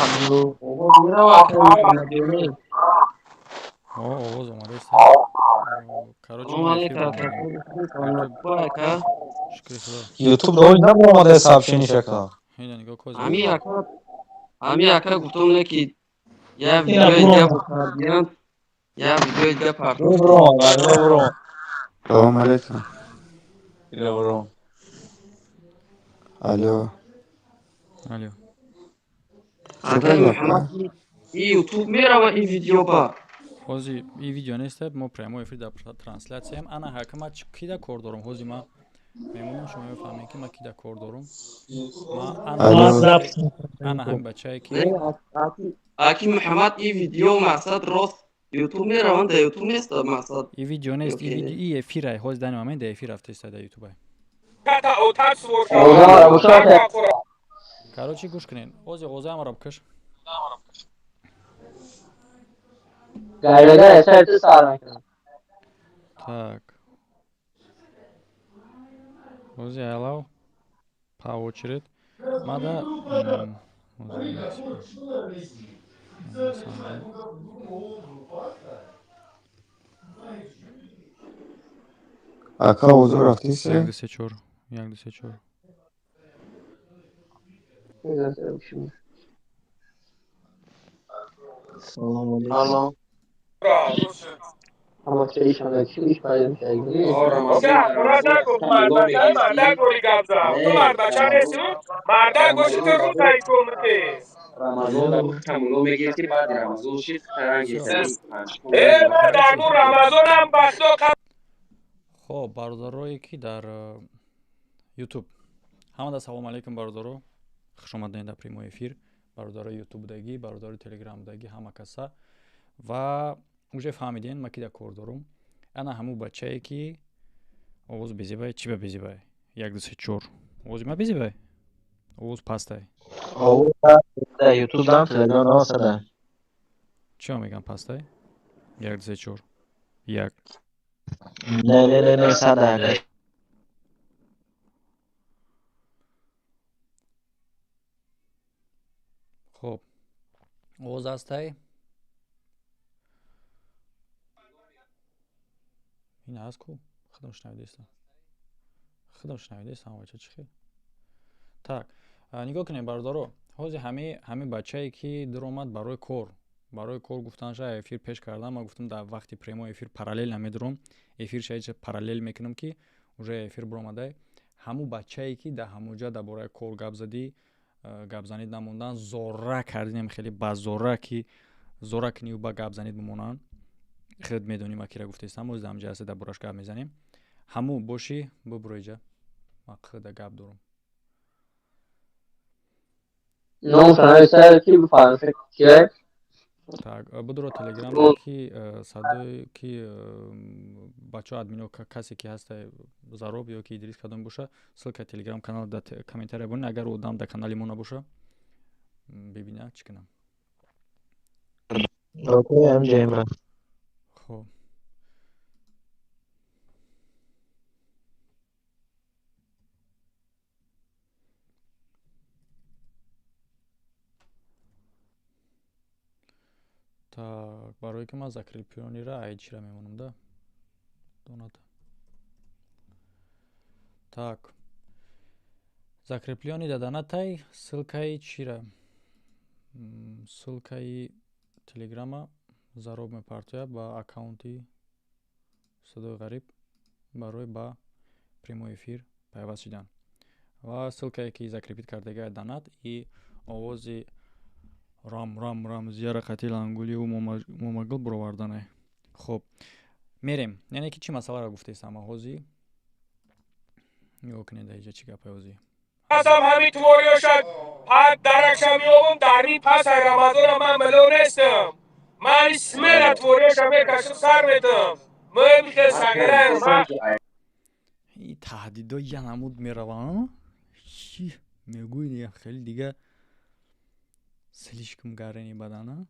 Алло. Овоз мерава, ака Муҳаммадҷонӣ? О, овоз омадааст. Короче, Салом мо эфир алейкум, ака. баромадем. Саломат Ютуб. бо, ака. Шукри Худо. Ютуб доволи набаромада сообщение шака. Ина нигоҳ коз. Ҳами ака, ҳами ака гуфтам, не ки я Ина видеои буром. дига бокардиям, я видеои дига партофтем. Буром, буром. Салом алейкум. Ина буром. Алло. Алло. Акаи Чӣ Муҳаммад, и Ютуб мерава ин видео ба? Ҳози и видео нест, мо прямой эфир дар трансляцияем. Ана ҳака, ма кида кор дорум? Ҳози ма мемонам, шумо мефаҳмед, ки ма кида кор дорум. Ма ана Алло. Ман запись ана мекунам. ҳамин бачае ки Не, аки Муҳаммад, и видео мақсад рост Ютуб мераванд, да Ютуб нест мақсад. И видео нест, и Окей. видео и эфирай. Ҳози дар момент дар эфир рафтеста дар ютубай. Короче, гӯш кунед. Ҳози ғозаамаро бикаш. Гайрага эсар сар мекунам. Так. Ҳози алав по очередь. Мада ҳози як секунд. Санда. Ака, овозо Як, рафтисе? ду, се, чор. Як, ду, се, чор. Салом алейкум. Алло. Ҳама чиз чӣ пайдо мешавад? Хоб, бародарое ки дар ютуб, ҳамада салому алейкум, бародаро, хушомадед дар прямой эфир. Бародарои ютубдагӣ, бародарои телеграмдагӣ, ҳама каса. Ва уже фаҳмидем, ма ки дар кор дорум. Ана ҳамун бачае ки овоз безебай, чӣ ба безебай? Як, ду, се, чор. Овози ма безебай, овоз пастай. Овоз дар Ютуб дам, Телеграм дам сада. Чиро мегам пастай? Як, ду, се, чор, як. Не, не, не, не, сада ака. Хоб, овоз ҳастай? Ин ҳаст ку, худам шунавидестам, худам шунавидестам, бача, чӣ хел? Так, нигоҳ кунед, бародаро. Ҳози ҳами бачае ки дуромад барои кор, барои кор гуфтанша эфир пеш кардам. Ман гуфтам, дар вақти прямой эфир параллел намедурам эфир, шаича параллел мекунам, ки уже эфир биромадай. Ҳамун бачае ки дар ҳамунҷа дар бораи кор гап задӣ, гапзанид намондан, зора кардинем, хеле ба зора ки зора кунию ба гапзанид бимонанд. Хеле медонӣ, ма кира гуфтестам, оз ҳамҷа ҳаста, дар бораш гап мезанем. Ҳамун бошӣ, бубуро иҷа, ма қида гап дорум. Ном шунависа ки бифаҳмем кия? Так, будуро телеграм ки садои ки бачаҳо, админо, касе ки ҳаста, Зароб ё ки Идрис, кадом боша, ссылка телеграм канал дар комментария бонед. Агар одам дар канали мо набоша, бибина, чӣ кунам. Окей, ҳамҷаем. Хоб. Так, барое ки ман закрепионира айчира мемонам да доната. Так, закреплёни даданатай ссылкаи чира? Ссылкаи телеграма Зароб мепартояд ба аккаунти Садои Ғариб барои ба прямой эфир пайваст шудан. Ва ссылкае ки закрепит кардагиа данат и овози рам рам рамзияра қати лангулиу момагул буроварданай. Хоб, мерем. Яъне ки чӣ масъаларо гуфтестам ҳози? Нигоҳ кунед, даиҷа чӣ гапай ҳози. Ҳастам, ҳамин твориёша ҳар даракша меёбам. Дар ин пасай Рамазона ман мило нестам. Ман смела твориёша мекашам, сар метам. Михе сагараем ман. И таҳдидо янамуд мераванд, мегӯи, хеле дига слишком гарени бадана.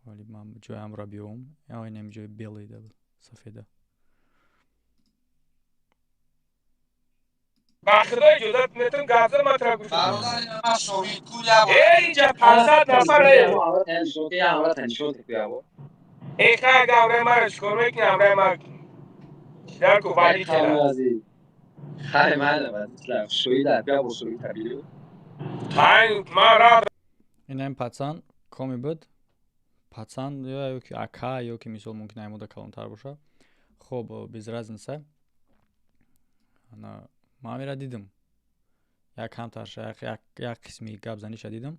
Вале ман ҷоямро биём, инам ҷои белый да, сафеда. Ба худо иҷозат метам гап зан, ман тура гӯш э инҷа 500 нафар э хай гавраи маро чикор мекунӣ? Ҳамраи ман чидар ку валитела. Инаим пацан коми буд, пацан ё ки ака, ё ки мисол мумкин аймода калонтар боша. Хоб, без разница. Ман ҳамира дидим, як камтарша, як қисми гап заниша дидим.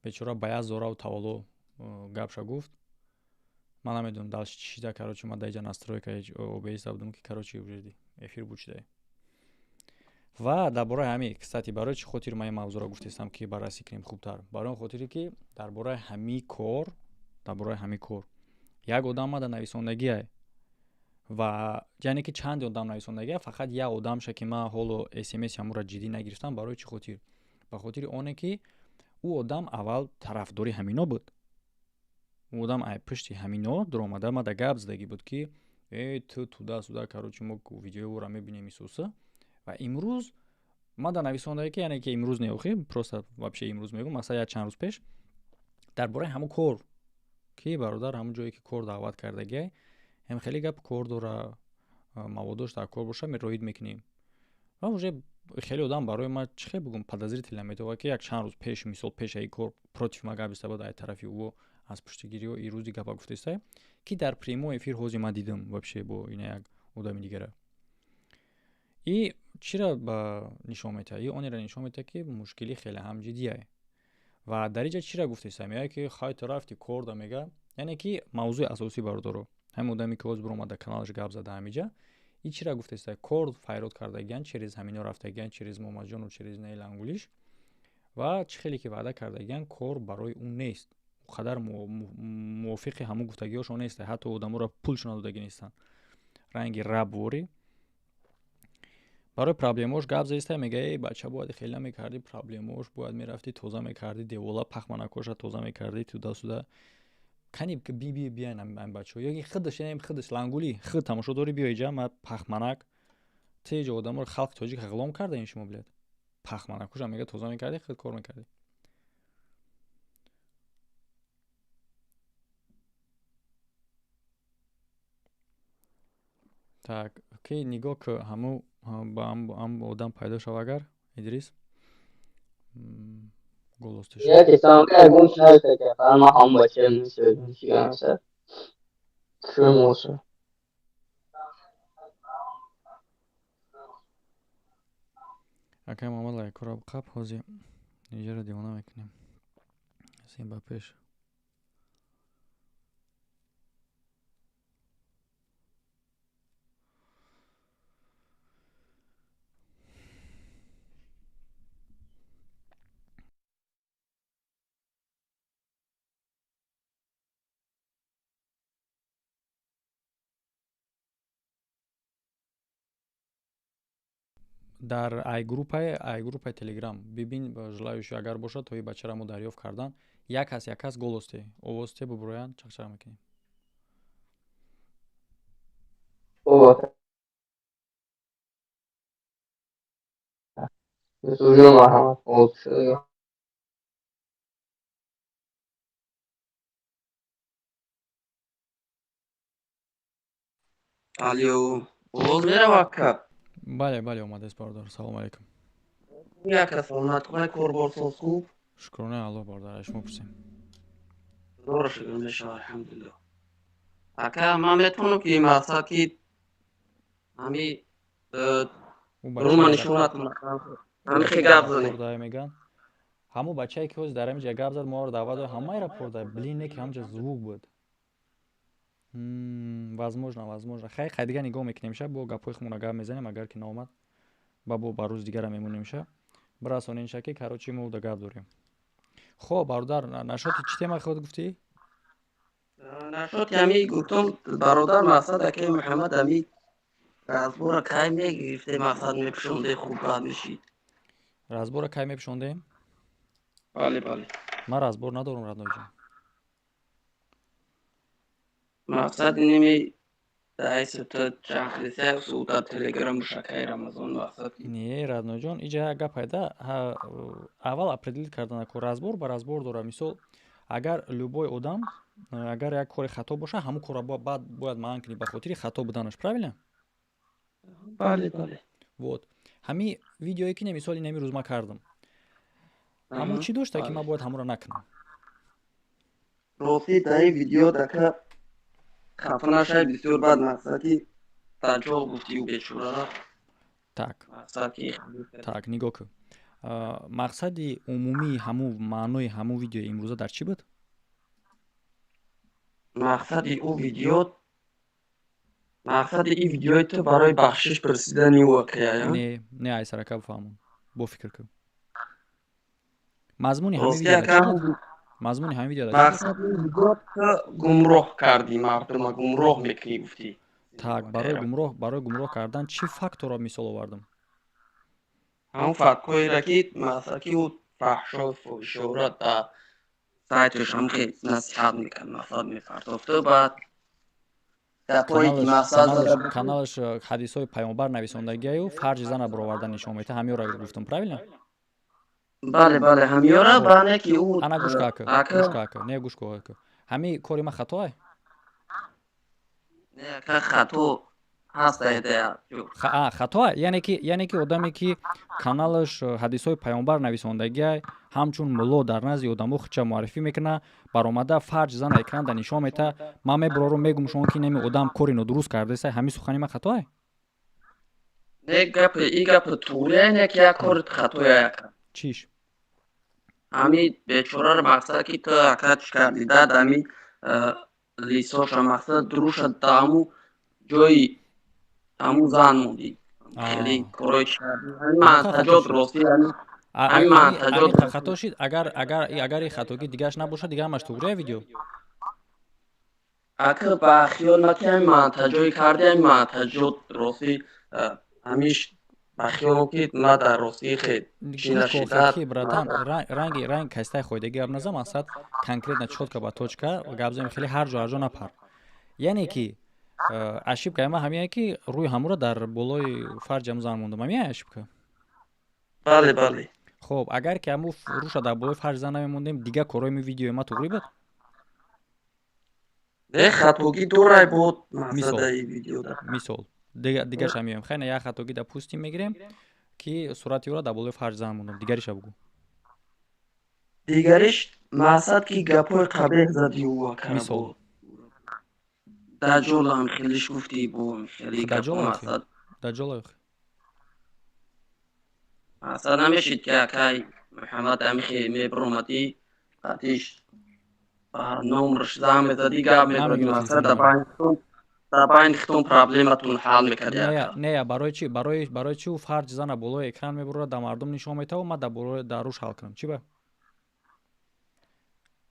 Бечора ба як зораву таволло гапша гуфт. Ман намедонам дальше чӣ шида. Короче, ман дар иҷа настройка ОБС будам, ки короче, уже эфир буд шуда. Ва дар бораи ҳамин, кстати, барои чӣ хотир ман ин мавзӯъро гуфтестам, ки баррасӣ кунем хубтар? Барои он хотире, ки дар бораи ҳамин кор, дар бораи ҳамин кор як одам мада нависондагиай ва яъне ки чанде одам нависондагия, фақат як одамша, ки ман ҳоло смс ҳамура ҷиддӣ нагирифтам. Барои чӣ хотир? Ба хотири оне, ки ӯ одам аввал тарафдори ҳамино буд. Ӯ одам ай пушти ҳамино дуромада мада гап задагӣ буд, ки э ту туда суда, короче, мо видеои ӯро мебинем исуса. Ва имрӯз мада нависондагӣ, ки яъне ки имрӯз не, охи, просто вообще имрӯз мегӯм, масалан, як чанд рӯз пеш дар бораи ҳамун кор, ки бародар ҳамун ҷое, ки кор даъват кардагиай, ҳам хеле гап кор дора, маводош дар кор боша, мероид мекунем. Ва уже хеле одам барои ман, чӣ хел бигӯм, подозрительно метавад, ки як чанд рӯз пеш, мисол, пешаи кор против ма гап иста буд, ай тарафи ӯ аз пуштигириҳо ирӯзи гапа гуфтестай, ки дар прямой эфир ҳози ман дидам вообще бо ина як одами дигара. И чира ба нишон метиҳад? И онеро нишон метиҳад, ки мушкилӣ хеле ҳам ҷиддиае. Ва дар инҷа чира гуфтеста? Мегӯяд, ки хай, ту рафти корда, мега. Яъне ки мавзӯи асосӣ, бародаро, ҳамин одаме, ки ҳозир биромада каналаш гап зада ҳамиҷа, и чира гуфтеста? Кор файрод кардагиян, через ҳамино рафтагиян, через Момаҷону через Наил Ангулиш. Ва чӣ хеле ки ваъда кардагиян, кор барои ӯ нест, ӯ қадар мувофиқи ҳамун гуфтагиҳошон нест, ҳатто одаморо пулшон надодагӣ нестанд. Ранги рабворӣ барои проблемаош гап заиста, мега: эй бача, бояд хеле намекардӣ, проблемаош бояд мерафтӣ тоза мекардӣ, девола пахманакоша тоза мекардӣ, туда-сюда. Кани би биян ам бачаҳо, ёки худаш, яъне худаш лангули худ тамошо дорӣ, биё иҷа. Ма пахманак те иҷа одаморо, халқи тоҷик ғулом кардаин шумо, блядь. Пахманакоша, мега, тоза мекардӣ, худ кор мекардӣ. Так ки нигоҳ ки ҳаму ба ҳам одам пайдо шава, агар Идрис голос. Яке самка ягон чиз ки ма ҳам бача мисл ким боша. Акай Муҳаммад, лайкҳоро қап, ҳозир иҷаро девона мекунем. Сем ба пеш. Дар ай группаи Телеграм бибин, желающий агар бошад, то и бачаро мо дарёфт кардан. Як кас, як кас голосте, овозте бубуроянд, чақчақ мекунем. Юсуфҷон, марҳамат, овоз шуда. Алё, овоз меравад, ка? Бале, омадааст, бародар, салому алайкум. Яка саломат, кунай, корборсоз хуб? Шукронаи Аллоҳ, бародар, шумо пурсем. Худоро шукр мешавад, алҳамдулиллоҳ. Ака, ман метавонам, ки мақсад, ки ҳами рума нишонатон, ҳами хе гап занем. Меган, ҳамун бачае, ки ҳозир дар ҳамин ҷа гап зад, моро даъват дод, ҳамаеро пурда, блин, не ки ҳамҷа звук буд. Возможно, хай, хай, дига нигоҳ мекунем ша, бо гапҳои худмона гап мезанем. Агар ки наомад, ба бо ба рӯзи дигара мемонем ша, бирасонем ша, ки короче, мо да гап дорем. Хоб, бародар, нашоти чӣ тема худ гуфтӣ? Нашоти ҳами гуфтам, бародар, мақсад, акаи Муҳаммад, ҳами разбора кай мегирифте, мақсад, мепӯшонде, хуб бад мешид. Разбора кай мепӯшондем? Бале. Ман разбор надорам, родной ҷон. Мақсад, инеми Не, родной ҷон, иҷа як гап пайда. Аввал определить кардан ку, разбор ба разбор дора. Мисол, агар любой одам, агар як кори хато боша, ҳамун корро баъд бояд маън кунӣ ба хотири хато буданаш, правильно? Бале, бале. Вот ҳами видеое ки, мисол, инами рӯз ма кардам, ҳамун чӣ дошта, ки ман бояд ҳамонро накунам? Рости, дар ин видео дака хафа нашай, бисёр бад мақсади даҷол гуфтию бечорара. Так. Мақсад ки Так, нигоҳ кун, мақсади умумии ҳамун, маънои ҳамун видеои имрӯза дар чӣ буд? Мақсади ӯ видео, мақсади ин видеои ту барои бахшиш пурсидани ӯ, акая? Не, не, айсарака, бифаҳмон, бо фикр кун, мазмуни ҳамин Рости видео дар ака чӣ буд? Мазмуни ҳамин видео дар чӣ буд? Мақсади ин видео, ту гумроҳ кардӣ мардума, гумроҳ мекунӣ гуфтӣ. Так, барои гумроҳ кардан чӣ факторро мисол овардам? Ҳамон фактҳоеро, ки мақсад ки ӯ фаҳшо, фоҳишора дар сайташ ҳам хел насиҳат мекард, мақсад мепартофту, баъд гапҳое ки Каналаш мақсад каналаш зада буд. Каналаш ҳадисҳои паёмбар нависондагиаю фарҷи зана бароварда нишон медиҳад, ҳамёро гуфтам, правильно? Бале, бале, ҳамёра. Хоб. Баъне ки ӯ Ана, гӯш ка, ака. Ака. Гӯш ка, ака, не, гӯш ка, ака, ҳами кори ман хатоай? Не, ака, хато ҳаст. Хатоа, яъне ки одаме ки каналаш ҳадисҳои паёмбар нависондагиай, ҳамчун мулло дар назди одамо худша муаррифӣ мекуна, баромада фарҷ зана экранда нишон мета, ман мебурорум, мегум шумо ки неми одам кори нодуруст кардаеса, ҳамин сухани ман хатоай? Не, гапи и гапи туғрия, не ки як кори хатоя, ака. Чиш? Ҳами бечораро мақсад ки ту, ака, чӣ кардӣ, дад ҳами лисоша, мақсад дуруша дааму ҷои ҳамун зан мондӣ, хеле корҳои чӣ кардӣ, ҳами мантаҷот, ростӣ, ҳами мантаҷот. Хато шид. Агар и хатогӣ дигараш набошад, дигар ҳамаш туғрия видео. Ака, ба хиёл ма ки ҳами мантаҷое карди, ҳами мантаҷот, ростӣ, ҳамиш ба хиёлам ки ма дар ростӣ хел чӣ нашида. Ки, братан, ранги ранг кастаи хойдагӣ гап наза, мақсад конкретно, чётко ба точка гап занем, хеле ҳар ҷо, ҳар ҷо напар. Яъне ки ошибкаи ман ҳамине ки рӯи ҳамуро дар болои фарҷи ҳаму зан мондам, ҳамин ошибка? Бале, бале. Хоб, агар ки ҳаму рӯша дар болои фарҷи зан намемондем, дигар корҳои ми видеои ма туғрӣ буд? Не, хатогӣ дорай буд. Мисол? Мақсадаи видеода. Мисол, дигаша меоем. Хайна, як хатогӣ допустим мегирем, ки сурати ӯро дар болои фарҷи зан мондам, дигариша бугӯ. Дигариш, мақсад ки гапҳои қабеҳ задӣ ӯ акара. Мисол? Бо даҷолам хелиш гуфтӣ, бо хеле гапҳо, мақсад. Даҷола? Мақсад намешид ки акай Муҳаммад амихе мебиромадӣ, қатиш ба номрш занг мезадӣ, гап мезадӣ, мақсад дар байни хитон проблематон ҳал мекардӣ. Не, барои чи, барои чи ӯ фарҷи зана болои экран мебурад, дар мардум нишон метаву ман дар болои дар рӯш ҳал кунам? Чӣ ба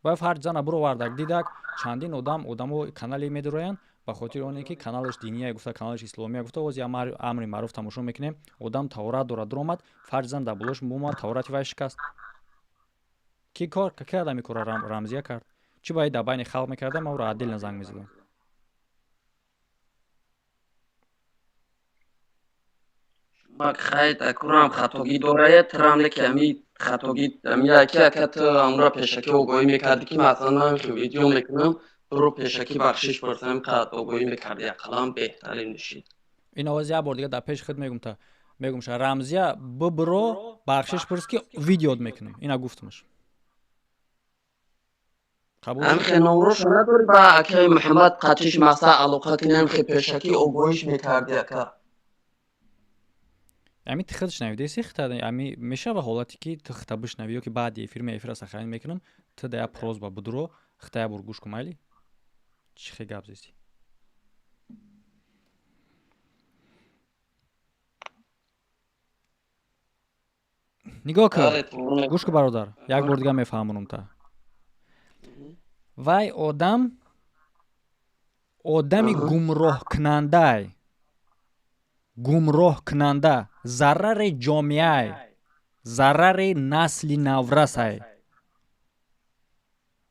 вай фарҷи зана буровардак, дидак, чандин одам, одамо канале медуроянд, ба хотири оне ки каналаш диния гуфта, каналаш исломия гуфта, оз я амри маъруф тамошо мекунем, одам таҳорат дорад, дуромад, фарҷи зан дар болош бомад, таҳорати вай шикаст. Ки кор ки одами корро Рамзия кард? Чӣ бояд дар байни халқ мекардам, ман ӯро отдельно занг мезадам. Хай, такурам хатогӣ дорая, трам не ки ами хатогӣ ами яки, ака, ту амра пешакӣ огоҳӣ мекардӣ, ки масалан ман видео мекунам, туро пешакӣ бахшиш пурсам, қад огоҳӣ мекардӣ, ақаллан беҳтарин мешид. Ин овоз як бор дига дар пеши худ мегум, та мегумша: Рамзия, бибиро, бахшиш пурс, ки видеот мекунам. Ина гуфтумаш. Ҳамхе номроша надорӣ, ба акаи Муҳаммад қатиш мақсад алоқа кунӣ, ҳамхе пешакӣ огоҳиш мекардӣ, ака. Ами ти худш навидеси хита, ами мешава ҳолате ки ту хита бишнавӣ ё ки баъди эфир ме эфира сохранить мекунам, ту да як просьба, будуро, хита як бор гӯш кун, майли? Чӣ хе гап зести? Нигоҳ кун, гӯш кун, бародар, як бор дига мефаҳмонам та. Вай одам одами гумроҳкунандай, гумроҳкунанда, зарари ҷомеай, зарари насли наврасай.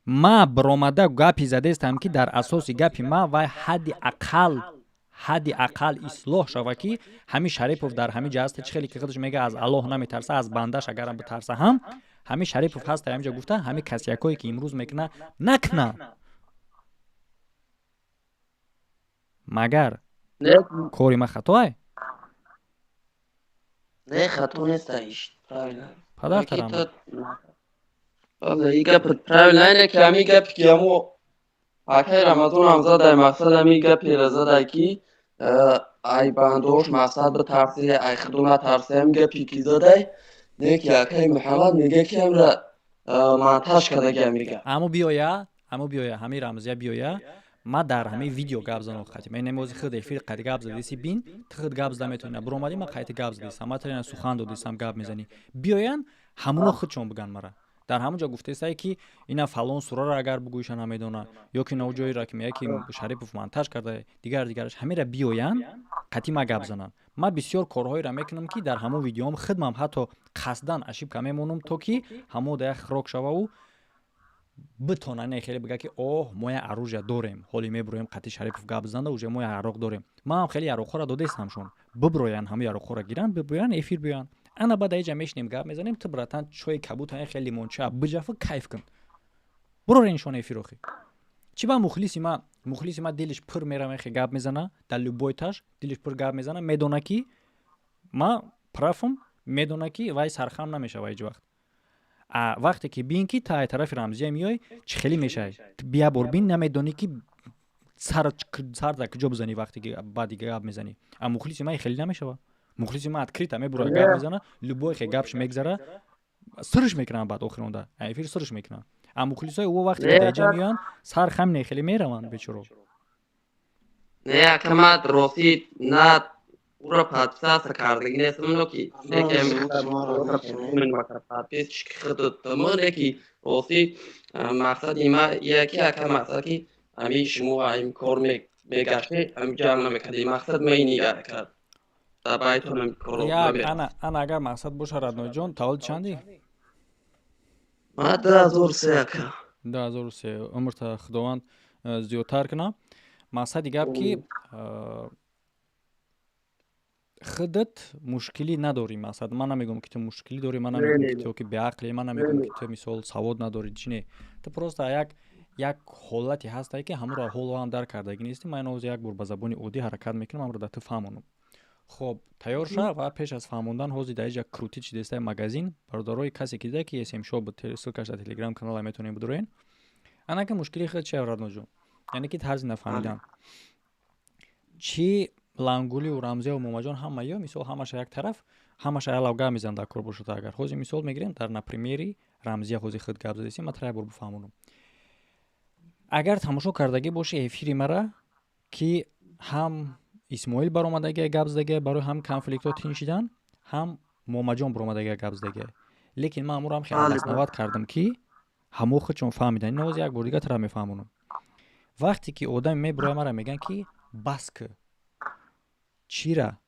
Ма баромада гапи задестам, ки дар асоси гапи ма вай ҳадди ақал, Ҳадди ақал ислоҳ шава, ки ҳамин Шарипов дар ҳамин ҷа ҳаста. Чӣ хеле ки худаш мега, аз Аллоҳ наметарса, аз бандаш агарам битарса ҳам, ҳамин Шарипов ҳаста ҳаминҷа гуфта, ҳамин касиякое ки имрӯз мекуна, накуна. Магар кори ма хатоай? Не, хато нест, правильно. Падартарам. И гап правильно, ине ки ҳамин гапи ки ҳамо акай Рамазонам задай, мақсад ҳамин гаперо задай, ки ай бандош мақсад битарсе, ай худо натарсе, ҳамин гапи ки задай. Не ки акай Муҳаммад мега, ки ҳамра монтаж кардаги мега. Аму биёя, аму биёя, ҳамин Рамзия биёя, ма дар ҳамин видео гап занам. Хати ма намози худ эфир қади гап задиси, бин, ту худ гап зада метавонӣ. Буромадӣ, ма қайти гап задисам, ма тарина сухан додисам, гап мезанӣ. Биёян, ҳамуно худшон биган. Мара дар ҳамон ҷо гуфтесае, ки ина фалон сураро агар бугӯиша намедона, ё ки на ҷоеро ки мега, ки Шарипов монтаж карда, дигар дигараш. Ҳамира биёян, қатъи ма гап зананд. Ман бисёр корҳоеро мекунам, ки дар ҳамон видеоам худмам ҳатто қасдан ошибка мемонам, то ки ҳамо да як хирок шававу битона не хеле бига, ки оҳ, мо як оружие дорем, ҳоли мебуроем, қатъи Шарипов гап занда, уже мо як ароқ дорем. Манам хеле яроқҳоро додестам шон, биброян, ҳамон яроқҳоро гиранд, биброян, эфир биёянд. Ана баъд аиҷа мешинем, гап мезанем. Ту, братан, чои кабута, хеле лимонча биҷафа, кайф кун, бурор нишон эфир. Охи чӣ ба мухлиси ма, мухлиси ма дилиш пур мерава, хе гап мезана, дар любой таш дилиш пур гап мезана, медона, ки ма прав ам, медона, ки вай сархам намешава ҳеҷ вақт. А вақте ки бин, ки та тарафи Рамзия меёй, чӣ хеле мешавӣ? Бия бор бин, намедонӣ, ки сар дар куҷо бизанӣ, вақте ки баъди гап мезанӣ. А мухлиси ман хеле намешава. Мухлиси ман открыто мебура, гап мезана, любой хе гапш мегзара, сирш мекунанд, баъд охиронда эфир сирш мекунанд. А мухлисои ӯ вақте ки даҷа меоянд, сар хам не, хеле мераванд бечоро. Не, акама ростӣ на ура подписаться кардагӣ нестам, но ки подписчик ки ростӣ мақсади ма яки ака мақсад, ки ҳамин шумо ҳамин кор мегаште, ҳамин ҷамъ намекардем. Мақсад ма ини ака. Ана, агар мақсад боша, Радноҷон, таваллуд чанди? Ма 2003, ака. 2003. Умрта Худованд зиёдтар кунад. Мақсади гап, ки худат мушкилӣ надорӣ. Мақсад, ман намегӯям, ки ту мушкилӣ дорӣ, ман намегӯям, ки ту ки беақлӣ, ман намегӯям, ки ту мисол савод надорӣ, чи не. Ту просто як ҳолате ҳастае, ки ҳамонро ҳоло ҳам дарк кардагӣ нестӣ. Ман ҳозир як бор ба забони оддӣ ҳаракат мекунам, ҳамро дар ту фаҳмонам. Хоб, тайёр ша ва пеш аз фаҳмондан, ҳозир дар инҷа крутить шидестаи магазин. Бародарои, касе ки дида, ки SM Shop, ссылка ш дар телеграм канала, метавонем бидуроен. Анака мушкили худ чи, Радноҷон? Яъне ки тарзи нафаҳмидан чӣ? Лангулиу Рамзияу Момаҷон, ҳамаё мисол, ҳамаша як тараф, ҳамаша ялав гап мезанад, дар кор бошад. Агар ҳозир мисол мегирем, дар на пример и Рамзия, ҳозир худ гап задеси, ман тара як бор бифаҳмонам. Агар тамошо кардагӣ боши эфири мара, ки ҳам Исмоил баромадагия гап задагия барои ҳам конфликтҳо тинч шидан, ҳам Момаҷон баромадагия гап задагия, лекин ман ҳамонро ҳам хеле обосновать кардам, ки ҳамо худшон фаҳмидан. Ин ҳозир як бор дига тара мефаҳмонам. Вақте ки одаме мебурояд, мара мегӯянд, ки бас ки, чира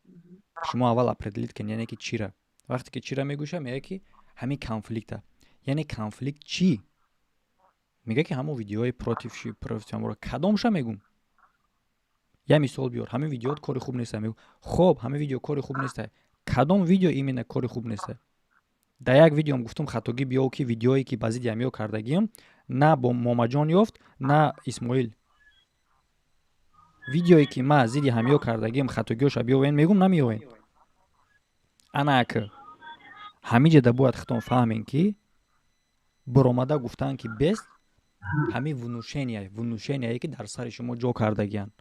шумо аввал определить кунед, яъне ки чира. Вақте ки чира мегӯша, мегӯяд, ки ҳамин конфликта. Яъне конфликт чӣ? Мегӯяд, ки ҳамон видеои против против кадомша мегӯм? Я мисол биёр, ҳамин видеот кори хуб неста. Мегӯ, хоб, ҳамин видео кори хуб неста, кадом видео именно кори хуб неста? Дар як видеом гуфтум, хатогӣ биёв, ки видеое ки ба зидди ҳамиё кардагиам, на бо Момаҷон ёфт, на Исмоил. Видеое ки ма зидди ҳамиё кардагиам, хатогиёша биёвен, мегӯм, намеёвен. Ана ака, ҳамин ҷода бояд худтон фаҳмем, ки баромада гуфтан, ки бест, ҳамин внушение, внушение е ки дар сари шумо ҷо кардагиянд.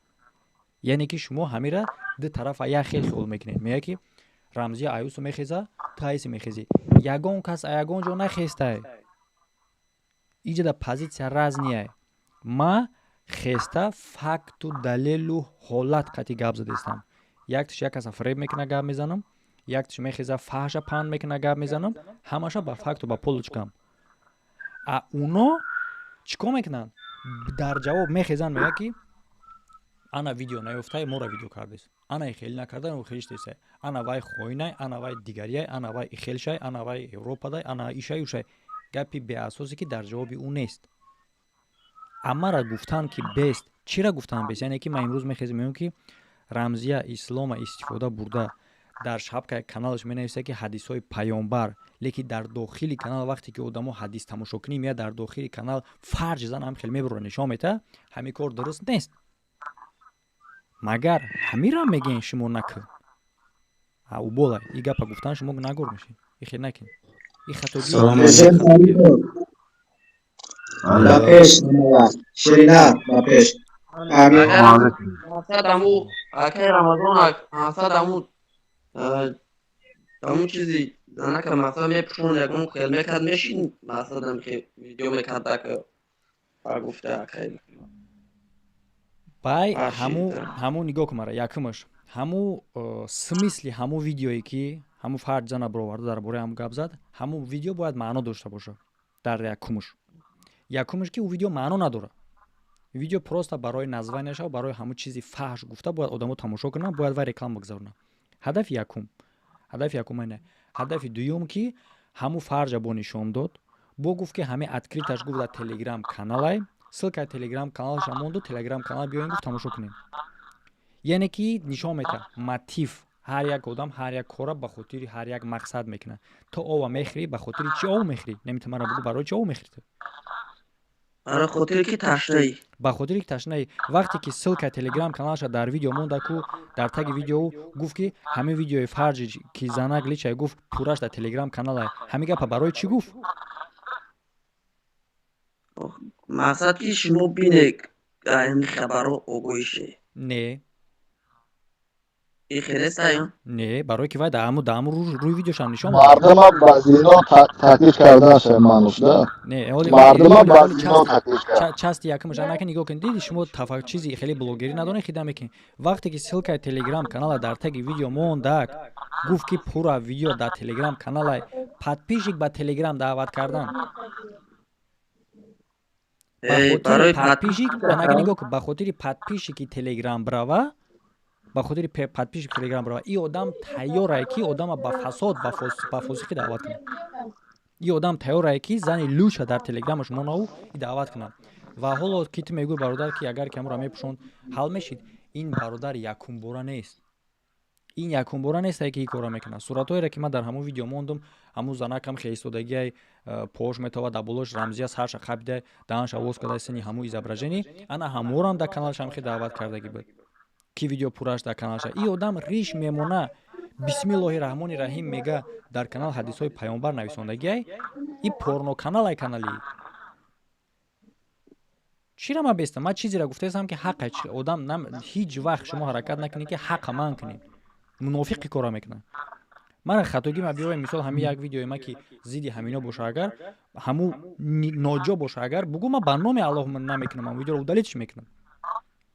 Яъне ки шумо ҳамира ду тарафа як хел хиёл мекунед. Мегӯяд, ки Рамзия аюсу мехеза, ту айси мехезӣ. Ягон кас ягон ҷо нахестай. Иҷода позиция разный я. Ма хеста, факту далелу ҳолат қатъи гап задестам. Яктиш як каса фреб мекуна, гап мезанам, яктиш мехеза, фаҳша панд мекуна, гап мезанам, ҳамаша ба факту, ба полочка м. А уно чӣ кор мекунанд? Дар ҷавоб мехезанд, мегӯяд, ки ана видео наёфтай, моро видео кардест, ана хеле накарда, хелиш десай, ана вай хоинай, ана вай дигарияй, ана вай ихелшай, ана вай Европадай, ана ишай, ушай. Гапи беасосе, ки дар ҷавоби ӯ нест. Амара гуфтан, ки бест, чира гуфтан бест? Яъне ки ман имрӯз мехезем, мегӯям, ки Рамзия Ислома истифода бурда, дар шапкаи каналаш менависа, ки ҳадисҳои паёмбар, лекин дар дохили канал, вақте ки одамо ҳадис тамошо кунӣ, меяд, дар дохили канал фарҷи зан ҳам хел мебурра, нишон мета. Ҳамин кор дуруст нест. Магар ҳамира мегӯен шумо накун убола и гапа гуфтан, шумо гунаҳгор мешед. И хел накун, и хатогӣ. Ба пеш, Ширина, ба пеш. Мақсад аму, акай Рамазон, мақсад аму чизи занака, мақсад, мепӯшон, ягон хел мекард, мешин, мақсадам ки видео мекард, ака, ба гуфта акай. Бай, ҳаму нигоҳ кун мара. Якумаш, ҳаму смысли ҳаму видеое, ки ҳаму фард зана бароварда, дар бораи ҳаму гап зад, ҳаму видео бояд маъно дошта бошад. Дар якумаш, ки ӯ видео маъно надорад. Видео просто барои названияша, барои ҳамун чизи фаҳш гуфта, бояд одамо тамошо кунанд, бояд вай реклама бигзаронанд. Ҳадафи якум ина. Ҳадафи дуюм, ки ҳамун фарҷа бо нишон дод, бо гуфт, ки ҳамин открыташ гуфт, дар Телеграм каналай, ссылкаи Телеграм каналаша монду, Телеграм канал биёем, гуфт, тамошо кунем. Яъне ки нишон метаҳад мотив. Ҳар як одам ҳар як кора ба хотири ҳар як мақсад мекунад. То ова мехӯрӣ, ба хотири чӣ ов мехӯрӣ? Намета мара бугӯ, барои чӣ ов мехӯрӣ ту? Барои хотире ки ташнаӣ. Ба хотире ки ташнаӣ. Вақте ки ссылкаи Телеграм каналаша дар видео монда ку, дар таги видеоу гуфт, ки ҳамин видеои фарҷи, ки занак личай гуфт, пурраш дар Телеграм каналай. Ҳамин гапа барои чӣ гуфт? Мақсад, ки шумо бинед, ҳамин хабарро огоҳӣ ше. Не. И хелестаю. Не, барое ки вай дар ҳаму рӯи видеошам нишон. Мардума ба зино таклиф карданша маънуш да. Не. Мардума ба зино таклиф кард. Части якумаш анака нигоҳ кунед. Диди, шумо чизи хеле блогерӣ надонед, хида мекунед. Вақте ки ссылкаи Телеграм канала дар таги видео мондак, гуфт, ки пурра видео дар Телеграм каналай, подписчик ба Телеграм даъват кардан. Ба хотири подписчик, анака нигоҳ кун, ба хотири подписчики Телеграм брава, ба хотири подписчик Телеграм брава, и одам тайёрае, ки одама ба фасод, ба фосиқӣ даъват кунад. И одам тайёрае, ки зани лӯша дар Телеграмаш монаву и даъват кунад. Ва ҳоло ки ту мегӯй, бародар, ки агар ки ҳамуро мепӯшонд, ҳал мешид, ин бародар якумбора нест. Ин якумбора нестае, ки ин корро мекунад. Суратҳоеро, ки ман дар ҳамун видео мондум, ҳамун занакам хеистодагиай, пош метова, дар болош Рамзия сарша қабида, даҳанша овоз карда, сини ҳамун изображение, ана ҳаморам дар каналашам хе даъват кардагӣ буд, ки видео пурраш дар каналаша. И одам риш мемона, бисмиллоҳи раҳмони раҳим мега, дар канал ҳадисҳои паёмбар нависондагиай. И порно каналай, канали чира ман бестам? Ман чизеро гуфтаистам, ки ҳаққа одам ҳеҷ вақт шумо ҳаракат накунед, ки ҳаққа ман кунед. Мунофиқи кора мекунад. Мана хатогӣ ма биёем, мисол, ҳамин як видеои ма, ки зидди ҳамино боша, агар ҳаму ноҷо боша, агар бугӯ, ман ба номи Аллоҳ намекунам, ам видеоро удалитьш мекунам.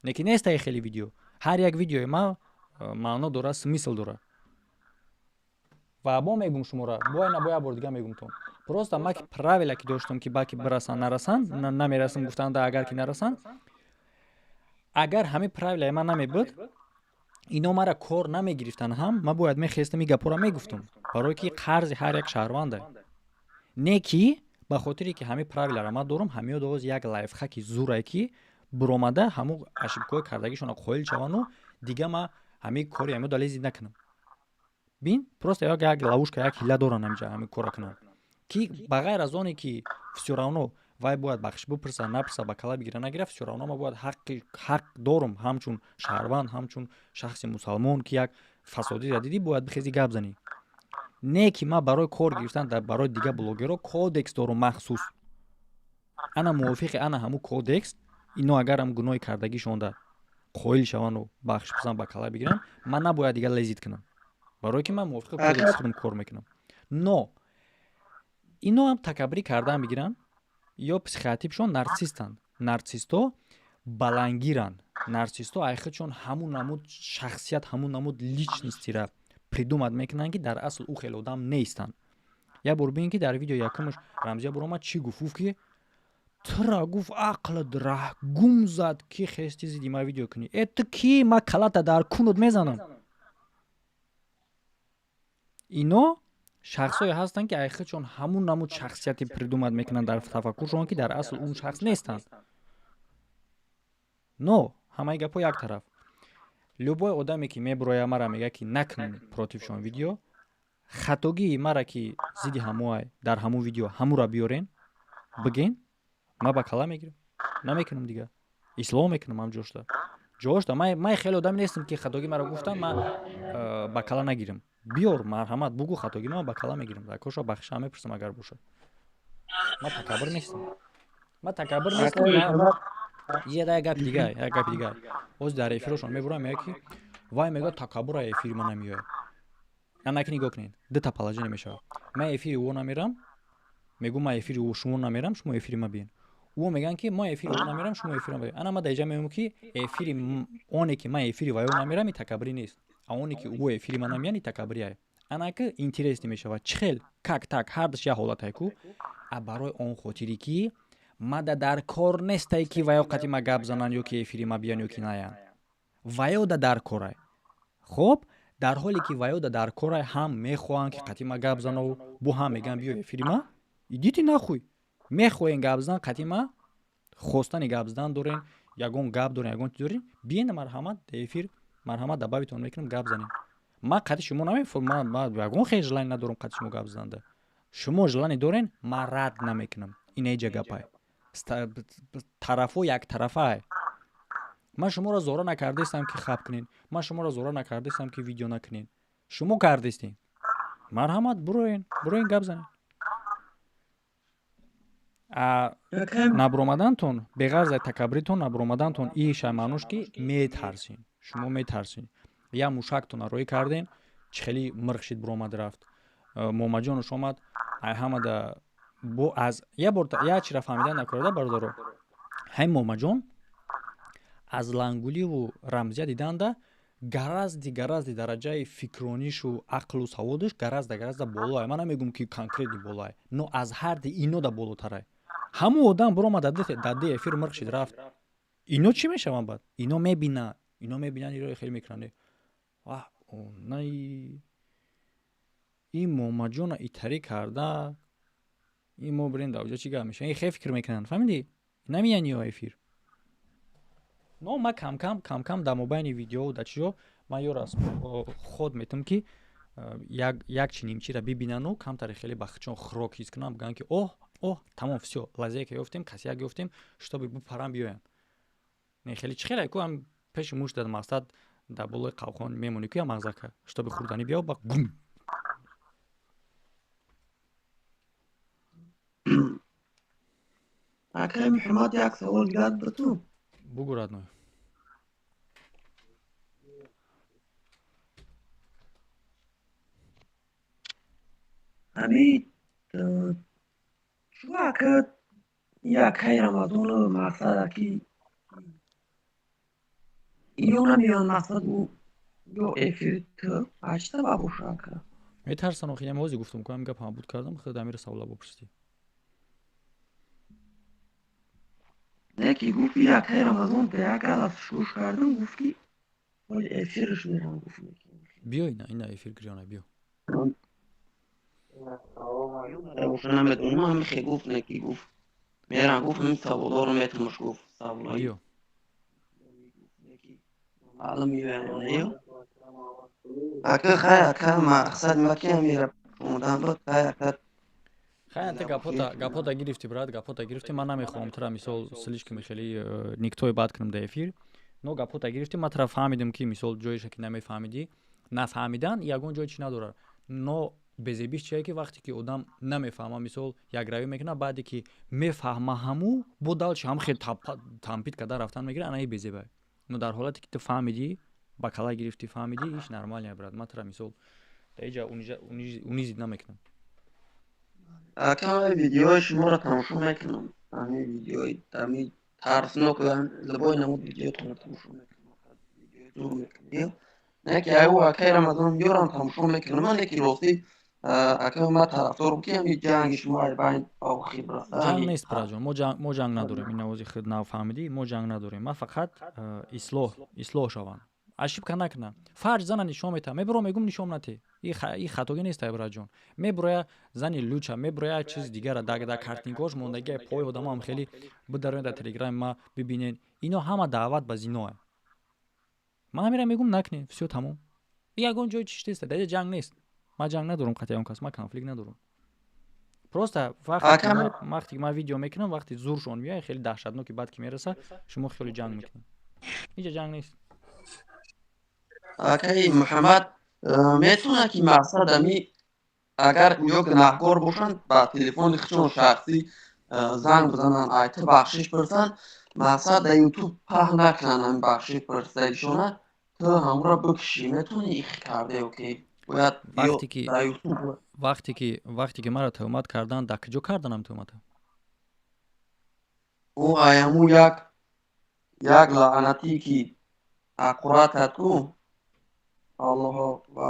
Лекин нестаи хеле видео. Ҳар як видеои ма маъно дорад, смысл дорад. Ва бо мегум шуморо, боя на бо як бор дига мегумтон. Просто ма ки правила ки доштам, ки ба ки бирасанд, нарасанд, намерасам гуфтанда, агар ки нарасанд, агар ҳамин правилаи ман намебуд, ино мара кор намегирифтанд ҳам. Ман бояд мехестам, ин гапҳоро мегуфтам, барое ки қарзи ҳар як шаҳрванда. Не ки ба хотире ки ҳамин правиларо ман дорам, ҳамиё доз як лайфхаки зурае, ки буромада, ҳамун ошибкаҳои кардагишонро қоил шавану дига ма ҳамин кори ҳамиё далези накунам. Бин, просто як ловушка, як ҳила доранд, ҳамиҷа ҳамин кора кунанд, ки ба ғайр аз оне ки всё равно вай бояд бахшиш бипурса, напурса, ба кала бигира, нагира, всё равно ма бояд ҳақ дорум, ҳамчун шаҳрванд, ҳамчун шахси мусалмон, ки як фасодиро дидӣ, бояд бихези, гап занӣ. Не ки ман барои кор гирифтан барои дигар блогерро кодекс дорум махсус. Ана мувофиқи ана ҳамун кодекс, ино агарам гуноҳи кардагишонда қоил шаванду бахшиш пурсанд, ба кала бигиранд, ман набояд дигар лезить кунам, барое ки ман мувофиқи кодекси худам кор мекунам. Но ино ҳам такаббурӣ кардан мегиранд ё психотипшон нарсистанд. Нарсистҳо баландгиранд. Нарсистҳо айхудшон ҳамун намуд шахсият, ҳамун намуд личностира придумать мекунанд, ки дар асл ӯ хеле одам нестанд. Як бор бинед, ки дар видео якумаш Рамзия буромад, чӣ гуфт? Гуфт, ки тура, гуфт, ақлат раҳгум зад, ки хести зидди ма видео кунӣ. Э, ту кӣ? Ма калата дар кунут мезанам. Ино шахсое ҳастанд, ки айхудшон ҳамун намуд шахсияте придумать мекунанд дар тафаккуршон, ки дар асл он шахс нестанд. Но ҳамаи гапҳо як тараф. Любой одаме ки мебуроя, мара мега ки накун против шон видео, хатогии мара ки зидди ҳамуай дар ҳамун видео, ҳамура биёрен, биген, ма ба кала мегирам, намекунам дига, ислоҳ мекунам. Ҳам ҷошта ҷошта ман хеле одаме нестам ки хатогӣ мара гуфтам, ман ба кала нагирам. Биёр, марҳамат, бугӯ хатогӣ, ман ба кала мегирам, коша бахшиша мепурсам агар бошад. Ман такаббур нестам, ман такаббур нестам. Як гапи дига, як гапи дига. Ҳозир дар эфирошон мебурам, мега ки вай мега такаббура, эфири ман намеояд. Анаки нигоҳ кунед, дута положение мешавад. Ман эфири ӯ намерам, мегӯм ман эфири шумо намерам, шумо эфири ма биен. Ӯ мегӯянд ки мо эфири ӯ намерам, шумо эфири ма. Ана ман дар иҷа мегӯям ки эфири оне ки ман эфири вай ӯ намерам, и такаббурӣ нест, а оне ки ӯ эфири ма намеян, и такаббурӣ. Анаки интересный мешавад, чӣ хел, как так, ҳардаш як ҳолатае ку. А барои он хотире ки мада дар кор нестай ки ваё қати ма гап зананд ё ки эфири ма биян ё ки наянд, ваё да дар корай. Хоб, дар ҳоле ки ваё да дар корай, ҳам мехоҳанд ки қати ма гап занаву бу ҳам мегӯянд биё эфири ма, идите нахуй. Мехоҳен гап зан қати ма, хостани гап задан дорен, ягон гап дорен, ягон чиз дорен, биен, марҳамат, эфир, марҳамат, добавить-тон мекунам, гап занем. Ман қати шумо намефурм, ман ягон хел желание надорам қати шумо гап зананда. Шумо желание дорен, ман рад намекунам. Ин эҷа гапай, тарафҳо яктарафае. Ман шуморо зора накардаистам ки хаб кунед, ман шуморо зора накардаистам ки видео накунед, шумо кардистем. Марҳамат, буроен, буроен, гап занед. Набуромадантон беғарз аз такаббуритон, набуромадантон иша маънош ки метарсин, шумо метарсин. Як мушактона роӣ карден, чӣ хеле мирқ шид, буромад, рафт. Момаҷонуш омад, ай ҳамада бо аз як бор як чира фаҳмидан накорда, бародаро. Ҳамин Момаҷон аз лангуливу рамзия диданда гаразди дараҷаи фикронишу ақлу саводаш гаразда гаразда болоай. Ман намегӯм ки конкретно болоай, но аз ҳарди ино да болотарай. Ҳамун одам буромад, дар эфир мирқ шид, рафт. Ино чӣ мешаванд баъд? Ино мебинанд, ино мебинанд, иро хеле мекунанд: ваҳ, онаи ин Момаҷона итарӣ карда, ин мо бирем, дар оҷа чӣ гап мешавад? Ин хел фикр мекунанд, фаҳмидӣ? Намеян ё эфир. Но ма камкам камкам дар мобайни видео, дар чиҷо ман ёро ход метам ки як чи нимчира бибинану камтаре хеле ба хичон хӯрок ҳис кунам, бигӯянд ки оҳ, оҳ, тамом, всё, лазейка ёфтем, касяк ёфтем, чтобы бупарам, биёянд. Не, хеле чӣ хеле ку ам пеши муш дар мақсад дар болои қалхон мемонӣ ку, я мағзака, чтобы хӯрданӣ биё, ба гум. Акай Муҳаммад, як савол дигар ба ту. Бугӯ, родной. Ҳамин чӯ ака, якай Рамазону мақсад ки ино намеён, мақсад ӯ ё эфири ту аз чӣ сабаб боша, ака? Метарсан охи. Ям ҳозир гуфтам ку, ҳамин гап ҳам буд, кардам, худ амира савола бупурсидӣ. Не ки гуфт якай Рамазон як алаф шуш кардам, гуфт ки ҳоли эфирш мерам, гуфт. Биё, ина, ина эфир гирёна, биё. Боша, намедонам, ҳамин хе гуфт, не ки гуфт мерам, гуфт ҳамин саволоро метамаш, гуфт саволои биё. Маълум меояд. Ака, хай, ака, мақсад ма ки ҳамира омадан буд, хай, ака. Хай, анта гапота, гапота гирифтӣ, брат, гапота гирифтӣ. Ман намехоҳам тура мисол слишком хеле никтои бад кунам дар эфир, но гапота гирифтӣ, ман тура фаҳмидам ки мисол ҷоеша ки намефаҳмидӣ. Нафаҳмидан ягон ҷой чӣ надорад, но безебиш чие ки вақте ки одам намефаҳма, мисол якравӣ мекунад, баъде ки мефаҳма, ҳаму бо дальше ҳам хел тампид карда рафтан мегирад. Анаи безеба. Но дар ҳолате ки ту фаҳмидӣ, ба кала гирифтӣ, фаҳмидӣ, иш нормально, брат. Ман тура мисол дар иҷа унизить намекунам. Ака, видеои шуморо тамошо мекунам, ҳамин видеои ҳамин тарснок, любой намуд видеотонро тамошо мекунам, зур мекунӣ. Не ки аю акай Рамазон ёрам тамошо мекунам, не ки ростӣ, ака, ман тарафдорам ки ҳамин ҷанги шумо ай байн ба охир бираса. Ҷанг нест, браҷон, мо ҷанг надорем. Ин навози худ нафаҳмидӣ, мо ҷанг надорем. Ман фақат ислоҳ шаванд, ошибка накунам. Фарҷ зана нишон метаҳам, мебурам, мегум нишон нате, и хатогӣ нест, браҷон. Мебуроя зани луча, мебуроя чизи дигара, дар картинкош мондагиа пои одамоам хеле бидароен, дар телеграми ма бибинен, ино ҳама даъват ба зиноа. Ман ҳамира мегӯм, накунед, всё, тамом. Ягон ҷои чиш нест, даҷа ҷанг нест. Ман ҷанг надорам қатъи он кас, ман конфликт надорам. Просто вақте ки ман видео мекунам, вақте зуршон меояд, хеле даҳшатноки бад ки мераса, шумо хеле ҷанг мекунед. Инҷа ҷанг нест. Акаи Муҳаммад, метавонад ки мақсад ами агар ё гунаҳкор бошанд, ба телефони худшон шахсӣ занг бизананд, айта бахшиш пурсанд, мақсад дар Ютуб паҳн накунанд ами бахшиш пурсидагишона, ту ҳамро бикушӣ, метавонӣ их карда ки бояд дар Ютуб. Вақте ки маро тӯҳмат карданд, дар куҷо карданам тӯҳмата? Ӯ аяму як лаънатӣ ки ҳақорат кард ку Аллоҳо ва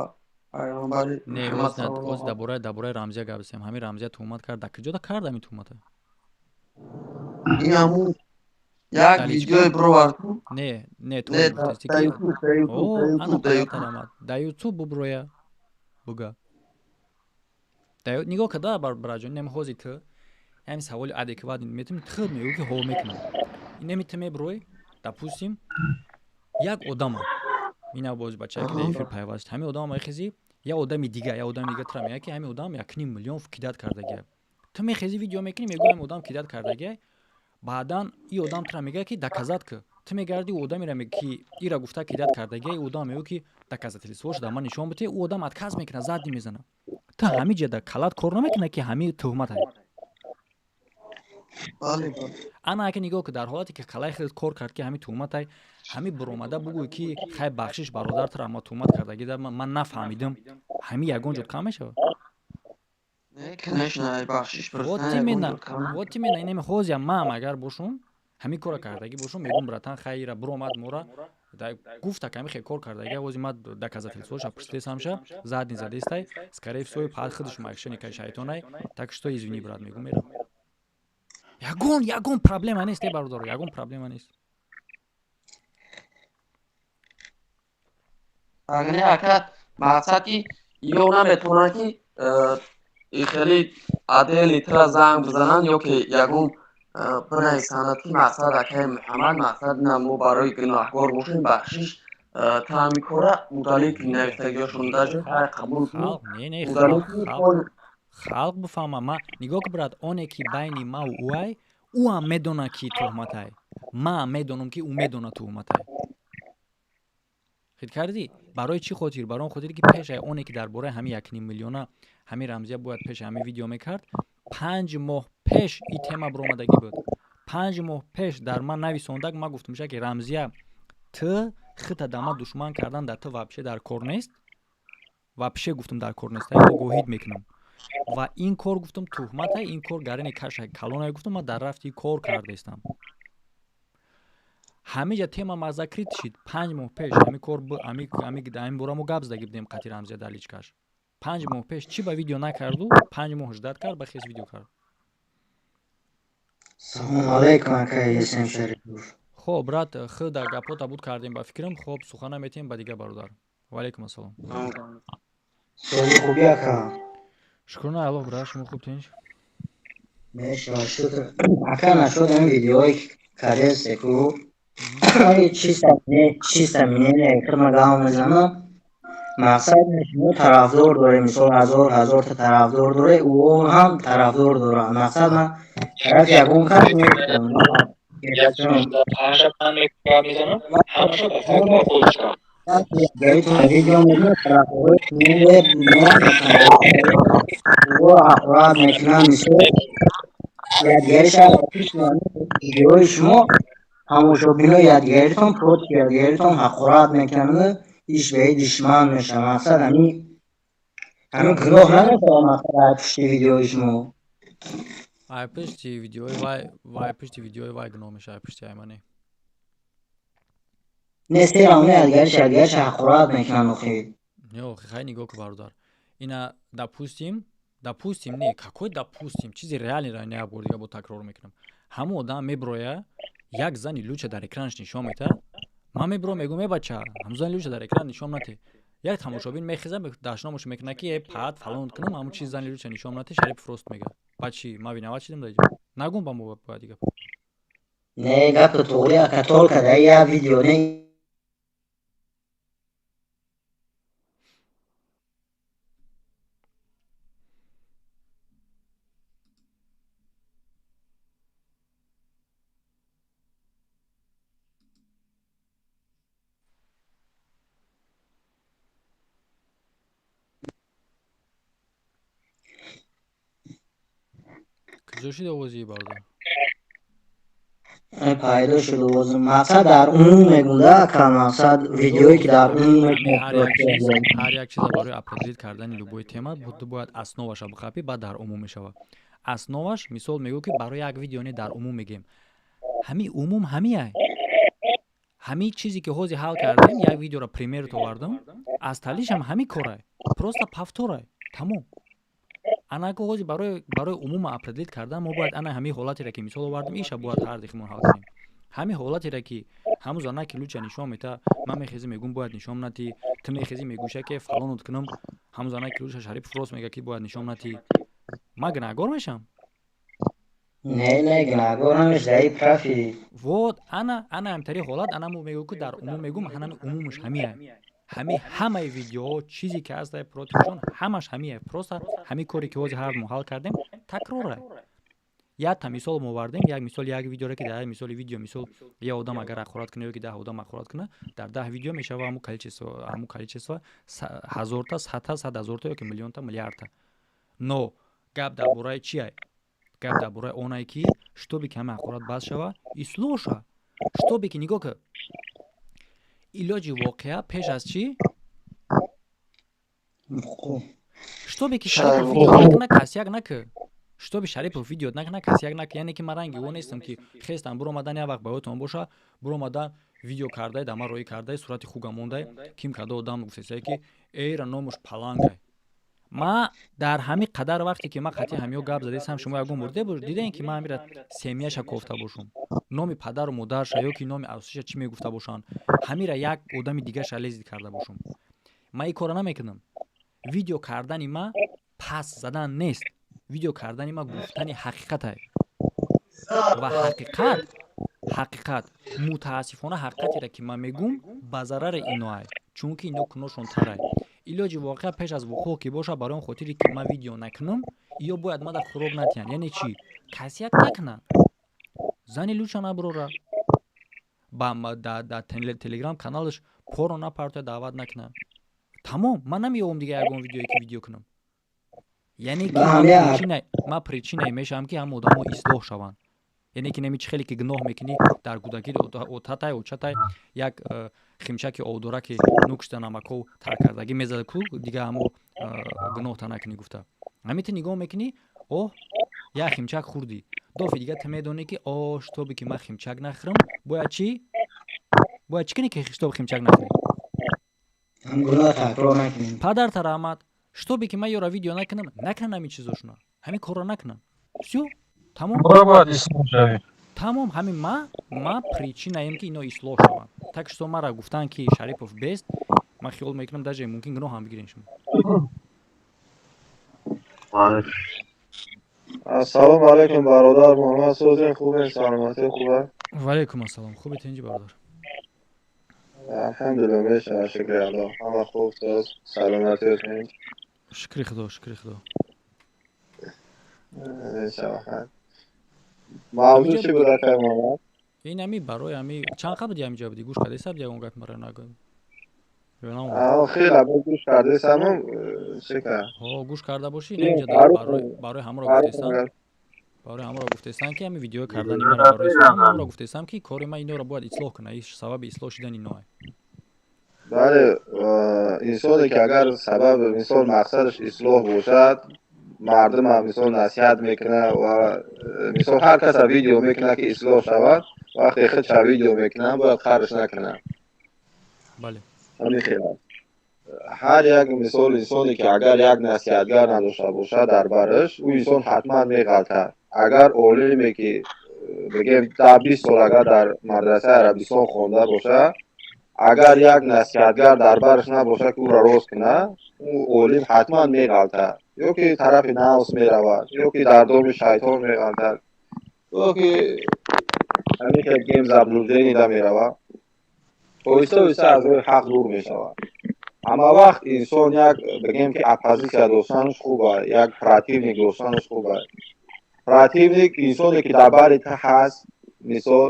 пайғамбари. Не, оз дар бораи Рамзия гап зесем. Ҳамин Рамзия туҳмат кард, дар куҷода кард ҳамин туҳмата? Ин ҳамун як видеое бировард ку. Не, не, дар Ютуб буброя, буга. Нигоҳ када, бараҷон, нем ҳози ту ҳамин саволи адекват метавонӣ, худ мегӯ ки ҳо мекунам. Инеми ту мебурой, допустим, як одама, ина боз бачае ки дар эфир пайваст, ҳамин одама мехези, як одами дига тура мегӯяд, ки ҳамин одам 1,5 миллион кидать кардагия. Ту мехези, видео мекунӣ, мегӯ ҳамин одам кидать кардагия. Баъдан и одам тура мегӯяд, ки доказать ки. Ту мегарди, одамеро ки ира гуфта кидать кардагия, и одам мегӯ ки доказательство шуда ман нишон бите. Ӯ одам отказ мекунад, задний мезанад. Ту ҳамин ҷода калат кор намекунад, ки ҳамин туҳмат ай. Ана ака, нигоҳ ки, дар ҳолате ки калаи хеле кор кард, ки ҳамин туҳматай, ҳамин буромада бугӯй, ки хай, бахшиш, бародар, тура ма туҳмат кардагӣ, ман нафаҳмидам, ҳамин ягон ҷод кам мешавад? Вот именно, инами ҳозия ман агар бошум, ҳамин кора кардагӣ бошум, мегӯм: братан, хайра, буромад, мора гуфта ки ҳамин хел кор кардагӣ, ҳози ма доказательство ша пурсидесамша, задний задестай, скорее всего пад худаш мошенник ай, шайтонай, так что извини, брат, мегӯм, мерам. Ягон проблема нест, э бародаро, ягон проблема нест. Не, ака, мақсад ки ё наметавонанд, ки хеле отдельный тра занг бизананд ё ки ягон бинависанд, ки мақсад акаи Муҳаммад, мақсад на мо барои гунаҳкор бошем, бахшиш, ту ҳамин кора удалить кунӣ навиштагиҳошон, даже ҳай қабул кунӣ. Халқ бифаҳма. Ма нигоҳ ки, брат, оне ки байни маву ӯай, ӯам медонад, ки туҳматай, ман медонам, ки ӯ медонад туҳматай. Хит кардӣ? Барои чӣ хотир? Барои он хотире, ки пешаи оне ки дар бораи ҳамин 1,5 миллиона ҳамин Рамзия бояд пеши ҳамин видео мекард, 5 моҳ пеш и тема биромадагӣ буд. 5 моҳ пеш дар ман нависондак, ман гуфтамша, ки Рамзия, ту хита да ман душман кардан дар ту вообще дар кор нест, вообще, гуфтам, дар кор нест, огоҳид мекунам ва ин кор, гуфтам, туҳмата, ин кор гарини каша калона, гуфтам, ман дар рафти кор кардаистам. Ҳамиҷа тема мазакрит шид. 5 моҳ пеш ҳамин кор, ҳамин бора мо гап задагӣ будем қати Рамзия дар личка ш. 5 моҳ пеш чӣ ба видео накарду, 5 моҳ ждать кард, ба хес видео кард? Салому алайкум, акай Есем Шарипов. Хоб, брат, худа гапота буд кардем, ба фикрам. Хоб, сухана метиҳем ба дигар бародар. Ваалайкум ассалом. Соли хуби, ака? Шукрона Аллоҳ, брат, шумо хуб, тинч? Мешава, шукр. Ака, нашуд ин видеои кардесте ку, чисто мнение хидма гап мезанам. Мақсад, шумо тарафдор дорем, мисол, ҳазор ҳазорта тарафдор доре, ӯ ҳам тарафдор дорад. Мақсад, ман тарафи ягон кас нестам. Ҳамаша мезанам, ҳамаша ба факт худшам. Видео мебинам, тарафдорҳои ҳақорат мекунанд, мисол, якдигариша. Видеои шумо тамошобинои якдигаритон против якдигаритон ҳақорат мекунанд, иш ба душман мешавад. Мақсад, ҳамин гуноҳ намешавад, мақсад, ай пушти видеои шумо? Ай пушти видеои вай, пушти видеои вай гуноҳ мешавад, ай пушти аймане. Не, серам якдигариш ҳақорат мекунанд охи. Не, охи, хай, нигоҳ ку, бародар, ина допустим, не, какой допустим, чизи реальный ра не, бор дига бо такрор мекунам. Ҳамон одам меброя, як зани луча дар экранаш нишон мета. Ман мебурам, мегӯм: е бача, ҳамун зани луча дар экран нишон нате. Як тамошобин мехеза, дашномаш мекунад, ки э паат фалон кунам, ҳамун чиз зани луча нишон нате. Шарипов рост мега. Ба чӣ ман виноват шидам дар иҷо? Нагум ба мо бояд гап. Не, гапи туғри, ака, только дар як видео не. Куҷо шуд овози бародар? Пайдо шуд овозим. Мақсад, дар умум мегум да, ака, мақсад, видеое ки дар умум. Ҳар як чиза барои определить кардани любой тема ту бояд основаша бихапӣ, баъд дар умум мешавад. Основаш, мисол, мегӯ, ки барои як видео не, дар умум мегем. Ҳами умум ҳамиай, ҳамин чизе ки ҳозир ҳал кардем, як видеоро пример овардам, аз талишам ҳамин корай, просто повторай, тамом. Анаку ҳозир барои умума определить кардан мо бояд ана ҳамин ҳолатеро, ки мисол овардем, иша бояд ҳар дихимон ҳал кунем. Ҳамин ҳолатеро, ки ҳамун занаки луча нишон мета, ман мехезӣ, мегӯм, бояд нишон натӣ, ту мехезӣ, мегӯша, ки фалонот кунам. Ҳамун занаки луча Шарипов рост мега, ки бояд нишон натӣ, ман гунаҳгор мешам? Не, не, гунаҳгор намеши, профи. Вот ана ҳамтари ҳолат. Ана мо мегӯ, ки дар умум мегӯм, ҳанами умумаш ҳамия, ҳами ҳамаи видеоҳо, чизе ки ҳаста протившон, ҳамаш ҳамия, просто ҳамин коре ки ҳозир ҳар мо ҳал кардем, такрора. Якта мисол мо овардем, як мисол, як видеоро, ки дар як мисоли видео, мисол, як одам агар ҳақорат кунад ё ки 10 одам ҳақорат кунад, дар 10 видео мешава ҳамун количество, ҳамун количество ҳазорта, садта, 100 000-та ё ки миллионта, миллиардта. Но гап дар бораи чия? Гап дар бораи онае, ки чтобы ки ҳама ҳақорат бас шава, ислоҳ ша, чтобы ки, нигоҳ ки, илоҷи воқеа пеш аз чӣ? Чтобы ки Шарипов видео накуна, касяк наки, чтобы Шарипов видео накуна, касяк наки. Яъне ки ман ранги ӯ нестам, ки хестам, буромадан, як вақт ба ёдтон боша, буромадан, видео кардай, дар ман роӣ кардай, сурати хуга мондай, ким када одам гуфтесае, ки эйра номуш палангай. Ма дар ҳамин қадар вақте ки ман қатъи ҳамиё гап задесам, шумо ягон бор дидем, ки ман ҳамира семьяша кофта бошум, номи падару модарша ё ки номи арӯсиша чӣ мегуфта бошанд, ҳамира як одами дигаша лезить карда бошум? Ман ин корро намекунам. Видео кардани ма пас задан нест, видео кардани ма гуфтани ҳақиқате. Ва ҳақиқат, мутаассифона, ҳақиқатеро, ки ман мегӯм, ба зарари иноай, чунки ино куношон тарай. Илоҷи воқеа пеш аз вуқӯъ ки боша, барои он хотире ки ман видео накунам, ё бояд мада хӯрок натиҳанд. Яъне чӣ? Касяк накунанд, зани луча набурора, дар Телеграм каналаш поро напартоя, даъват накунанд, тамом. Ман намеёвам дига ягон видеое, ки видео кунам. Яъне ки ман причинае мешавам, ки ҳама одамо ислоҳ шаванд. Яъне ки неми чӣ хеле ки гуноҳ мекунӣ, дар кӯдакӣ отатай, очатай як химчаки овдораки нукшта намаков тар кардагӣ мезада ку, дига ҳамо гуноҳта накунӣ гуфта. Ҳамин ту нигоҳ мекунӣ, оҳ, як химчак хӯрдӣ, дофи дига ту медонӣ, ки о, чтобы ки ман химчак нахӯрам, бояд чӣ? Бояд чӣ кунӣ, ки чтобы химчак нахӯрӣ? Падарта раҳмат. Чтобы ки ман ёра видео накунам, накунам ҳамин чизошуна, ҳамин корро накунам, всё, тамом. Тамом. Ҳамин ма причинаем, ки ино ислоҳ шаванд. Так что мара гуфтанд, ки Шарипов бест, ман хиёл мекунам, даже мумкин гуноҳам бигирем шумо. Ассалому алайкум, бародар Муҳаммад, созен, хубен, саломатӣ хуба? Ва алайкум ассалом, хуби, тинҷи, бародар? Алҳамдулилла, мешава, шукри Аллоҳ, ҳама хуб, соз, саломатӣ. Шукри Худо, шукри Худо. Мешава. Мавзӯъ чӣ буд, акай Муҳаммад? Ин ами барои ами чанд қабл ди ҳамиҷа будӣ, гӯш кардеса, ягон гапи мара нагӯ? Хеле гӯш кардесамам, чӣ кард? Ҳо, гӯш карда бошӣ. Инҷа барои ҳамро гуфтесам, ки ҳами видео кардани мара барои ҳамро гуфтесам, ки кори ман инора бояд ислоҳ кунад, сабаби ислоҳ шудани иноа. Бале, инсоне ки агар сабаб, мисол, мақсадаш ислоҳ бошад, мардумам, мисол, насиҳат мекунад ва, мисол, ҳар каса видео мекунад, ки ислоҳ шавад. Вақте худша видео мекунад, бояд харш накунад. Бале. Ҳамин хел аст. Ҳар як, мисол, инсоне ки агар як насиҳатгар надошта бошад дар бараш, ӯ инсон ҳатман меғалтад. Агар олиме ки, бигем, 10-20 сол агар дар мадрасаи Арабистон хонда бошад, агар як насиҳатгар дар бараш набошад, ки ӯро рост кунад, ӯ олим ҳатман меғалтад, ё ки тарафи нафс меравад, ё ки дар доми шайтон меғалтад, ё ки ҳамин хел, бигем, заблуждение да меравад, оҳиста оҳиста аз роҳи ҳақ дур мешавад. Ҳама вақт инсон як, бигем, ки оппозитсия доштанаш хуба, як противник доштанаш хуба. Противник инсоне ки дар бари ту ҳаст, мисол,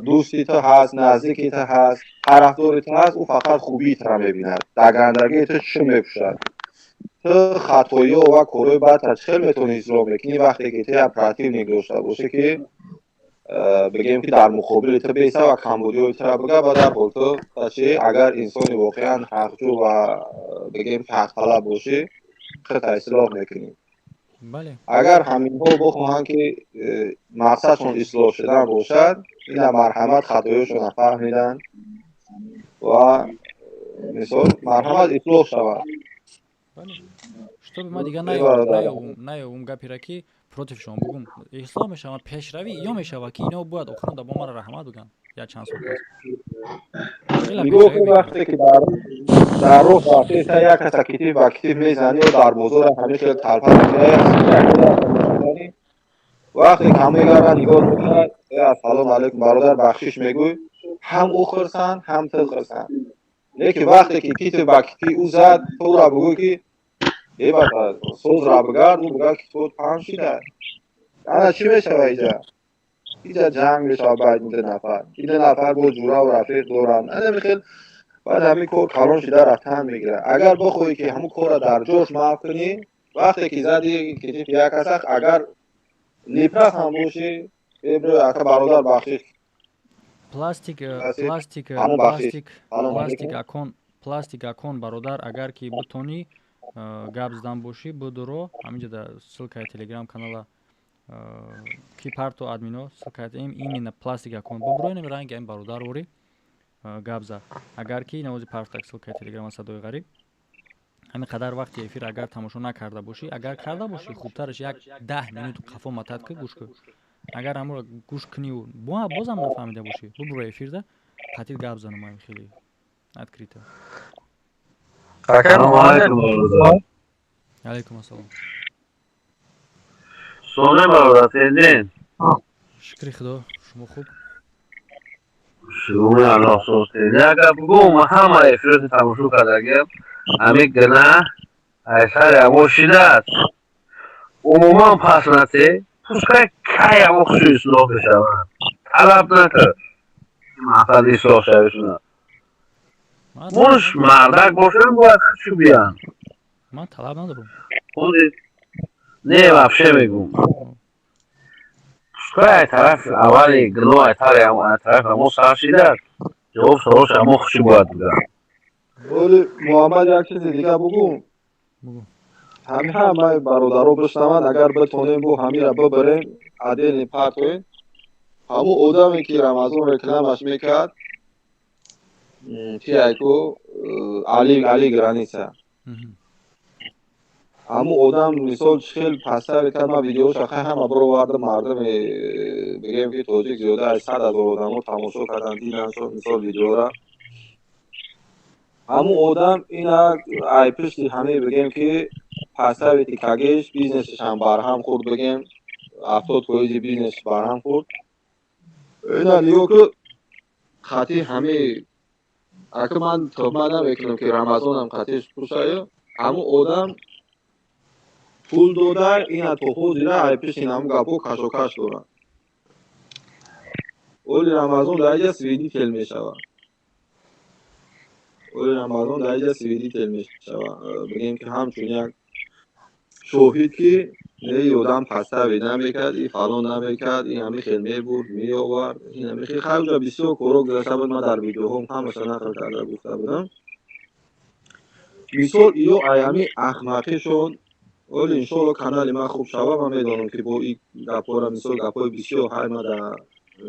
дӯсти ту ҳаст, наздики ту ҳаст, тарафдори ту ҳаст, ӯ фақат хубии тура мебинад, дар гандагии ту чӣ мепӯшад. Ту хатоиё ва корҳои бадта чӣ хел метавонӣ ислоҳ мекунӣ, вақте ки ту як противник дошта бошӣ, ки бигем, ки дар муқобили ту беиста ва камбудиҳои тура бига, ва дар ҳол ту чӣ, агар инсони воқеан ҳақҷӯ ва, бигем ки, ҳақталаб бошӣ, худта ислоҳ мекунӣ? Агар ҳаминҳо бихоҳанд, ки мақсадшон ислоҳ шудан бошад, ина, марҳамат, хатоиҳошонро фаҳмиданд ва, мисол, марҳамат, ислоҳ шавад. Чтобы ма дигар наёвум гапира, ки против шумо бугум, ислоҳ мешавад, пешравӣ ё мешавад, ки ино бояд охирон да бо мара раҳмат бигӯянд як чанд сол пас. Нигоҳ кун, вақте ки дар роҳ рафтеста, як каса китиф ба китиф мезанӣ ё дар бозор ҳамин хел талпа мекунӣ, вақте ки ҳама мегарданд, нигоҳ мекунад: «Ассалому алайкум, бародар, бахшиш», мегӯй, ҳам ӯ хирсанд, ҳам ту хирсанд. Лекин вақте ки китиф ба китифи ӯ зад, ту ӯра бигӯй, ки «Ебата, созра бигард», ӯ бигӯяд, ки ту паҳн шида. Ана чӣ мешава иҷа? Иҷа ҷанг мешава байни ду нафар. Ин ду нафар бо ҷураву рафиқ доранд. Ана хел баъд ҳамин кор калон шида рафтан мегирад. Агар бихоҳӣ, ки ҳамун корро дар ҷош маҳв кунӣ, вақте ки зади китиф як каса, агар неправ ҳам бошӣ, эбро, ака, бародар, бахшиш. Пластик, пластик, пластик, пластик акон, пластик акон, бародар, агар ки бутонӣ гап задан бошӣ, будуро ҳаминҷо дар ссылкаи телеграм канала ки парто админо ссылкаи именно пластик акон бубуроинем, ранги ин бародар ворӣ гап зад. Агар ки навози партак ссылкаи телеграма садои ғариб, ҳамин қадар вақти эфир агар тамошо накарда бошӣ, агар карда бошӣ, хубтараш як 10 минут қафо матад ки гӯш кун. Агар ҳамонро гӯш куниву бозам нафаҳмида бошӣ, бубуро эфирда қатил гап занам хеле открыто. Алайкум ассалом. Соне, бародар, тезин? Шукри Худо, шумо хуб? Шукри Аллоҳ, соз, тезин. Агар бугум, ҳама эфироти тамошо кардагиам, ҳамин гунаҳ аз сари ҳамо шидааст. Умуман пас нате, пускай кай ҳамо хушу ислоҳ мешаванд. Талаб накар. Мақсад ислоҳ шавишна. Муш мардак бошанд, бояд хушу биянд. Ман талаб надорам. Не, вообще мегум. Пускай тараф аввали гуноҳ ай тараф ҳамо сар шидааст. Ҷавоб саволш ҳамо хуши бояд бигӯянд. Оли, Муҳаммад, як чизи дига бугум. Ҳами ҳамаи бародаро бишнаванд, агар битонем, бо ҳамира бибарем, отдельный партоем. Ҳамун одаме, ки Рамазон рекламаш мекард, чи айку, Али, Али граница. Ҳамун одам, мисол, чӣ хел пастави кард, ман видеоша хай ҳама бировардам, мардуми, бигем, ки тоҷик, зиёда аз 100 000 одамо тамошо карданд, дидан, мисол, видеора. Ҳамун одам ина ай пишти ҳамаи, бигем, ки пасавити кагиш, бизнесашам барҳам хӯрд, бигем, 70 фоизи бизнесш барҳам хӯрд. Ина нигоҳ ку, хати ҳамаи ака, ман туҳмат намекунам, ки Рамазонам қатиш пушаю. Ҳамун одам пул дода, ина то ҳозира ай пишти ҳамун гапҳо кашокаш дорад. Оли Рамазон дар иҷа свидетель мешавад, оли Рамазон дар иҷа свидетель мешавад, бигем, ки ҳамчун як шоҳид, ки не, одам пастави намекард, и фалон намекард, и ҳами хел мебурд, меовард, ин ҳами хел. Хайҷа бисёр корҳо гузашта буд, ман дар видеоҳом ҳамаша нақл карда гуфта будам. Мисол, ё ай ҳами ахмақишон. Оли, иншоалло, канали ман хуб шава, ман медонам, ки бо ин гапҳоро, мисол, гапҳои бисёр ҳай, ман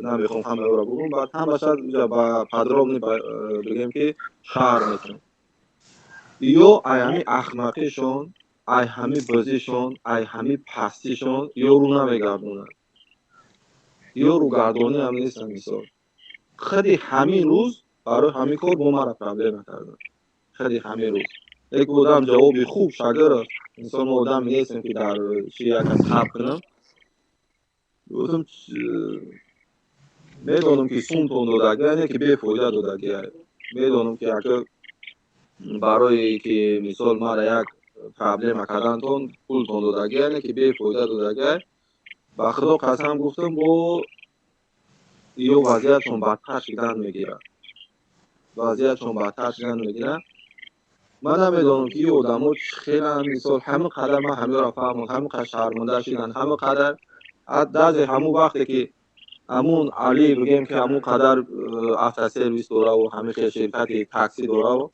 намехоҳам ҳамаро бугум, баъд ҳамаша ба подробно, бигем, ки шарҳ метавонам. Ё ай ҳами ахмақишон, ай ҳами бозишон, ай ҳами пастишон ё рӯ намегардонанд, ё рӯгардонӣ ҳам нестанд. Мисол, худи ҳамин рӯз барои ҳамин кор бо мара проблема карданд. Худи ҳамин рӯз як одам ҷавоби хуб шагирд. Мисол, мо одаме нестем, ки дар чи як кас хаб кунам. Гуфтам, медонам, ки сумтон додагия, не ки бефоида додагия. Медонам, ки ака, барое ки, мисол, мара як проблема кардантон пултон додагия, не ки бефоида додагия. Ба Худо қасам, гуфтам, бо ё вазъиятшон бадтар шудан мегирад, вазъиятшон бадтар шудан мегирад. Ман намедонам, ки ин одамо чӣ хеланд. Мисол, ҳамин қадар ман ҳамёро фаҳмон, ҳамин қадар шармонда шидан, ҳамин қадар дазе ҳамун вақте ки ҳамун Али, бигем, ки ҳамун қадар автосервис дораву ҳамин хел ширкати таксӣ дораву,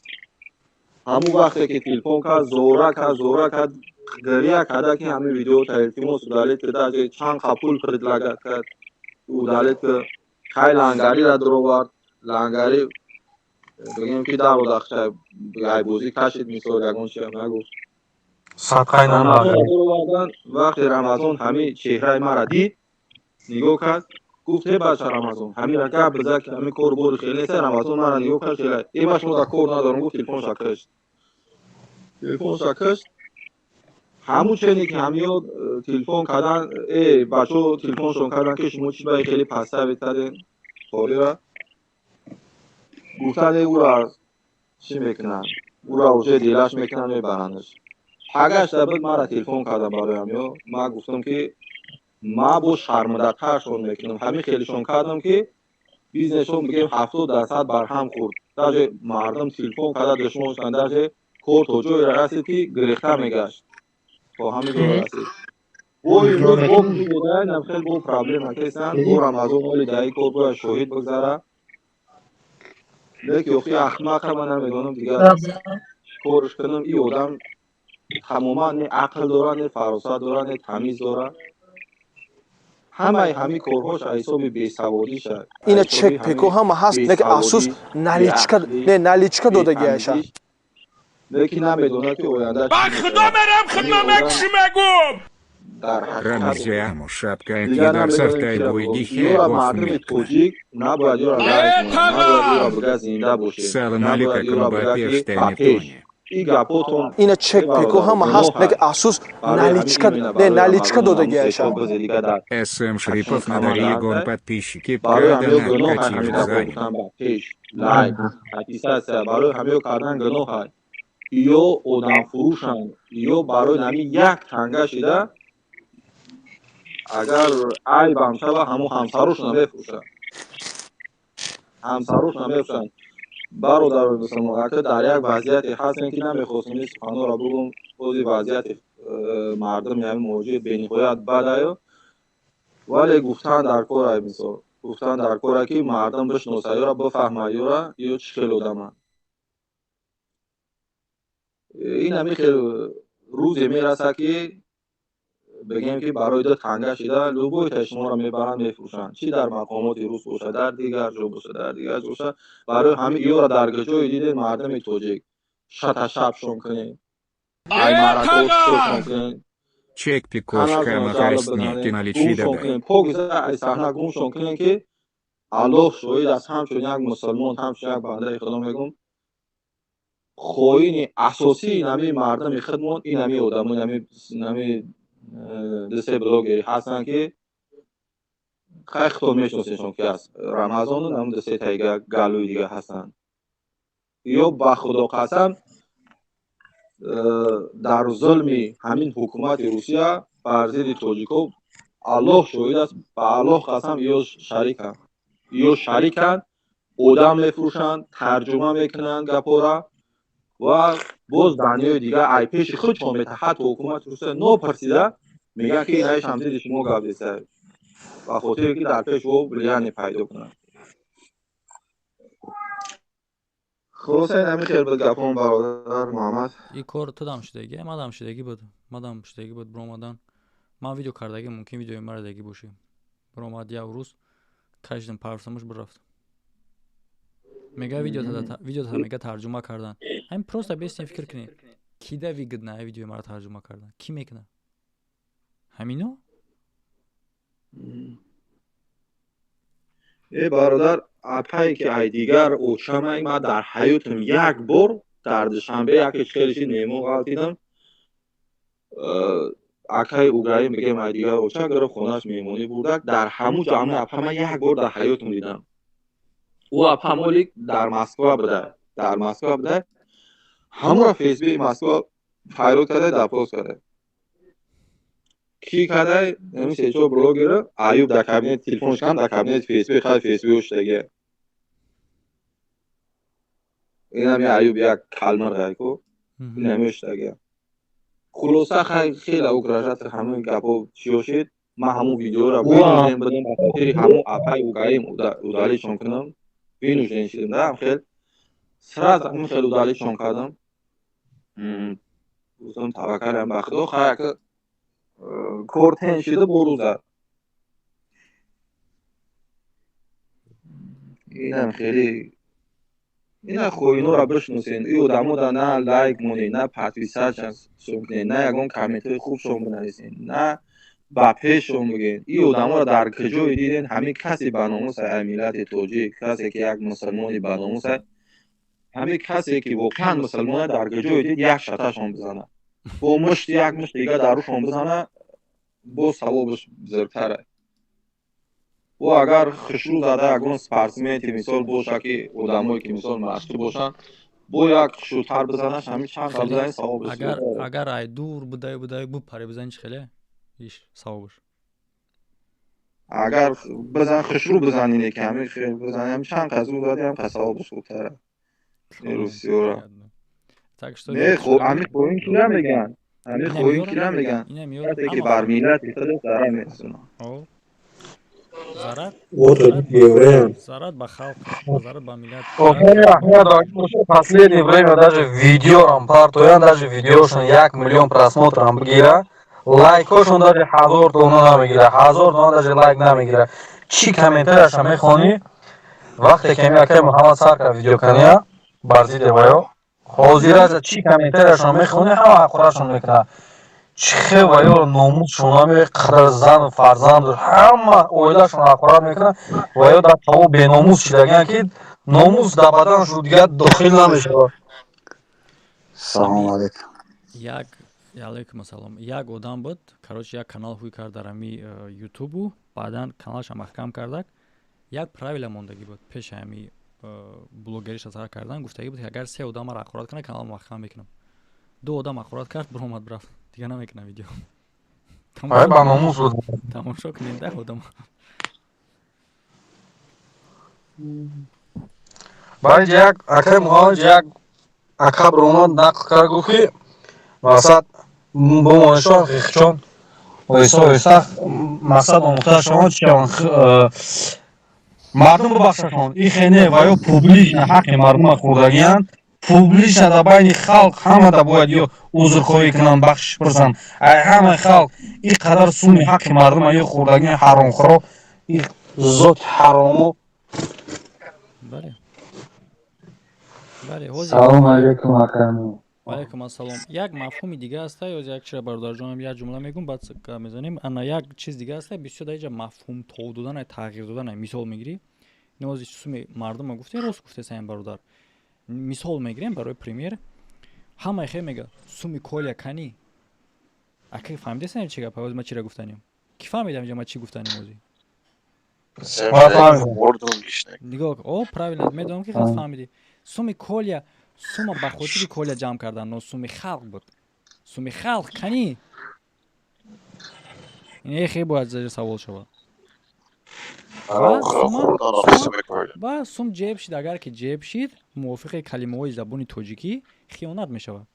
ҳамун вақте ки телефон кард, зора кард, зора кард, гиря карда, ки ҳамин видеота илтимос, удалить ки, даже чанд қа пул предлагать кард, удалить ки. Хай, лангарира дуровард, лангари, бигем, ки дародахча гайбозӣ кашид, мисол, ягон чиам нагуфт. Садқаи. Рамазон вақте Рамазон ҳамин чеҳраи мара дид, нигоҳ кард, гуфт: «Э, бача Рамазон, ҳамира гап биза, ки ҳамин кор бори хеле неста». Рамазон мара нигоҳ кард, хеле: «Э, ма шумо дар кор надорам», гуфт, телефонша кашт, телефонша кашт. Ҳамун чене ки ҳамиё телефон кардан, э, бачаҳо телефоншон кардан, ки шумо чӣ баи хеле паста карден корира, гуфтан ура чӣ мекунанд, ура уже делаш мекунанд, мебарандаш. Пагашта буд, мара телефон кардам барои ҳамиё. Ман гуфтам, ки ман бо шармандатаршон мекунам. Ҳамин хелишон кардам, ки бизнесшон, бигем, 70% барҳам хӯрд. Даже мардум телефон карда душмон шуданд, даже кор то ҷое расид, ки гирехта мегашт, то ҳамин ҷо расид. Бо имрӯз бо будаям, хел бо проблема кестанд. Бо Рамазон оли даи кор бояд шоҳид бигзара, леки охи ахмақа, ман намедонам дигар корш кунам. И одам тамоман не ақл дора, не фаросат дора, не тамиз дора. Ҳамаи ҳамин корҳош аз ҳисоби бесаводиша. Ина чек пеко ҳама ҳаст, леки афсӯс, наличка не, наличка додагиаша. Леки намедонад, ки оянда. Ба худо мерам, хидма мекуши, мегум. Рамзиаму шапка кидарсафтай буйдихе. Мардуми тоҷик набояд ёра набояд ёра бига зинда бошед. Салам алейкум, ба пеш. Ина чек пеко ҳама ҳаст, леки афсӯс, наличка не, наличка додагиаша. СМ Шрипов надари гон подписчики продана катиш занят. Лайк, подписаться барои ҳамиё кардан гуноҳ. Ё одамфурӯшанд, ё барои нами як танга шида, агар айбам шава, ҳамун ҳамсарошона мефурӯшанд, ҳамсарошона мефурӯшанд. Бародарои мусулмон, ака дар як вазъияте ҳастем, ки намехостем ин суханҳоро бугум. Бози вазъияти мардуми ҳамин муҳоҷир бениҳоят бадаю, вале гуфтан дар кора, мисол, гуфтан дар кора, ки мардум бишноса ёра, бифаҳма ёра, ё чӣ хел одаманд. Ин ҳамин хел рӯзе мерасад, ки бигем, ки барои ду танга шида любой та шуморо мебаранд, мефурӯшанд, чӣ дар мақомоти рус бошад, дар дигар ҷо бошад, дар дигар ҷо бошад. Барои ҳамин ёра дар ҷое дидед, мардуми тоҷик, шаташабшон кунед, аймаракошон кунед. Чек пикошка макарстники наличи дадай. Покиза ай саҳна гумшон кунед, ки Аллоҳ шоҳид аст, ҳамчун як мусулмон, ҳамчун як бандаи худо мегӯм: хоини асосии нами мардуми худмон ин ҳами одамо, нами дусе блогери ҳастанд, ки хай, худтон мешиносеншон, ки аст Рамазону нам дусе тайга галӯи дига ҳастанд. Ё ба худо қасам, дар зулми ҳамин ҳукумати Русия бар зидди тоҷико, Аллоҳ шоҳид аст, ба Аллоҳ қасам, ё шариканд, ё шариканд. Одам мефурӯшанд, тарҷума мекунанд гапора ва боз дунёи дигар ай пеши худшон мета, ҳатто ҳукумати Русия нопурсида мегӯянд, ки инаи шамзиди шумо гап зеста, ба хотире ки дар пеш ӯ влияние пайдо кунанд. Хулоса, ин ҳамин хел буд гапон, бародар Муҳаммад. И кор тудам шудагӣ, мадам шудагӣ буд, мадам шудагӣ буд. Биромадан, ман видео кардагӣ, мумкин видеои мара дагӣ бошӣ. Биромад як рӯз, кашидам, парсамуш бирафт. Мега видеота, мега, тарҷума кардан. Ҳамин просто бестем, фикр кунем, кида выгодно видеои мара тарҷума кардан? Кӣ мекунад ҳамино? Э, бародар, апае ки ай дигар очамай, ман дар ҳаётам як бор дар Душанбе яке хелиши меҳмон ғалтидам. Акаи Уграим, бигем, ай дигар оча гирифт, хонаш меҳмонӣ бурдак. Дар ҳамун ҷо ҳамун апа ман як бор дар ҳаётам дидам. Ӯ апа молик дар Москва буда, дар Москва буда. Ҳамура ФСБ Москва файрод карда, допрос карда. Кӣ кардай? Ҳамин се-чор блогера. Аюб дар кабинет телефон шикан, дар кабинети ФСБ, хай, ФСБ шудаги. Инам Аюб як калмар гайку. Инамештага. Хулоса, хеле угрожаться, ҳамин гапҳо чиё шид. Ман ҳамун видеоро вынужден будам ба хотири ҳамун апай угаим удалить-шон кунам. Вынужден шидам, да, хел сразу ҳамин хел удалить-шон кардам. Гуфтам, таваккалам ба Худо, хай, ака, кор тен шида бо рӯза. Инам хеле ина хоинора бишносен. И одамо да на лайк монед, на подписаться-шон кунед, на ягон комментҳои хубшон бинависед, на ба пешшон бигӯед. И одаморо дар куҷое диден, ҳамин касе ба номуса, ай миллати тоҷик, касе ки як мусулмони ба номуса, ҳамин касе ки воқеан мусулмона, дар куҷое дид, як шаташон бизана бо мушт, як мушт дига дарушон бизана, боз савобаш бузургтар. Бо агар хушрӯ зада ягон спортсменти мисол боша, ки одамое ки мисол машқӣ бошанд, бо як хушрӯтар бизанаш, ҳамин чанд қа бизани, савобаш. Агар ай дур будаю будаю бупаре, бизани, чӣ хеле иш савобаш? Агар бизан, хушрӯ бизани, не ки ҳамин хел бизани, ҳамин чанд қа зур зади, ҳам қа савобаш хубтара. Русиёра Так что не, хо ҳамин хоин ки намеган, ҳамин хоин ки намеган, касе ки бар миллати худаш зарар мерасонад. Зарар зарар ба халқ, зарар ба миллат. Последнее время даже видеорам партоян, даже видеошон 1 миллион просмотрам бигира, лайкошон даже 1000 дона намегира, 1000 дона даже лайк намегира. Чӣ комментарияша мехонӣ? Вақте ки акай Муҳаммад сар кард видео кания бар зидди ваё, ҳозираза чӣ комментарияшон мехонӣ, ҳама ҳақорашон мекунад. Чӣ хел ваё номусшон ҳаме қадар, зану фарзанду ҳама оилашон ҳақорат мекунад. Ваё дар таво беномус шидагиян, ки номус дар баданашон дигар дохил намешавад. Салому алейкум. Як алейкум ассалом. Як одам буд, короче, як канал ҳуй кард дар ҳами ютубу, баъдан каналаша маҳкам кардак. Як правила мондагӣ буд пеши ҳами блогериша сар кардан. Гуфтагӣ буд, ки агар се одамаро ҳақорат кунад, канал маҳкам мекунам. Ду одам ҳақорат кард, биромад, рафт, дигар намекунам видео. Ба номус буд. Тамошо кунед да одам. Баъд як акай Муҳаммад, як ака биромад, нақл кард, гуфт, ки мақсад бомонишон хехчон оҳиста оҳиста мақсад омӯхташон чи мардум бубахшашон. Ихе не, ва ё публично ҳаққи мардума хӯрдагиянд, публично дар байни халқ ҳамада бояд ё узрхоҳӣ кунанд, бахшиш пурсанд ай ҳамаи халқ. Ин қадар суми ҳаққи мардума ё хӯрдагиян, ҳаромхӯро, и зоти ҳаромо. Салому алейкум, акаму. Алейкум ассалом. Як мафҳуми дига аста, ё як чира, бародарҷонам, як ҷумла мегӯм, баъд мезанем. Ана як чиз дига аста, бисёр дар инҷа мафҳум тов додана, тағйир додана. Мисол мегирӣ, нози суми мардума гуфте, рост гуфте саям бародар. Мисол мегирем, барои пример, ҳамаи хел мега: суми Коля кани? Ака, фаҳмидесам чи гап ма чира гуфтанем? Ки фаҳмидам инҷа ма чӣ гуфтанем ози? Нигоҳ, о, правильно, медонам, ки хеле фаҳмидӣ. Суми Коля, сума ба хотири Коля ҷамъ кардан, но суми халқ буд. Суми халқ кани? Ин хе бояд савол шавад. Ва сум ҷеб шид, агар ки ҷеб шид, мувофиқи калимаҳои забони тоҷикӣ хиёнат мешавад.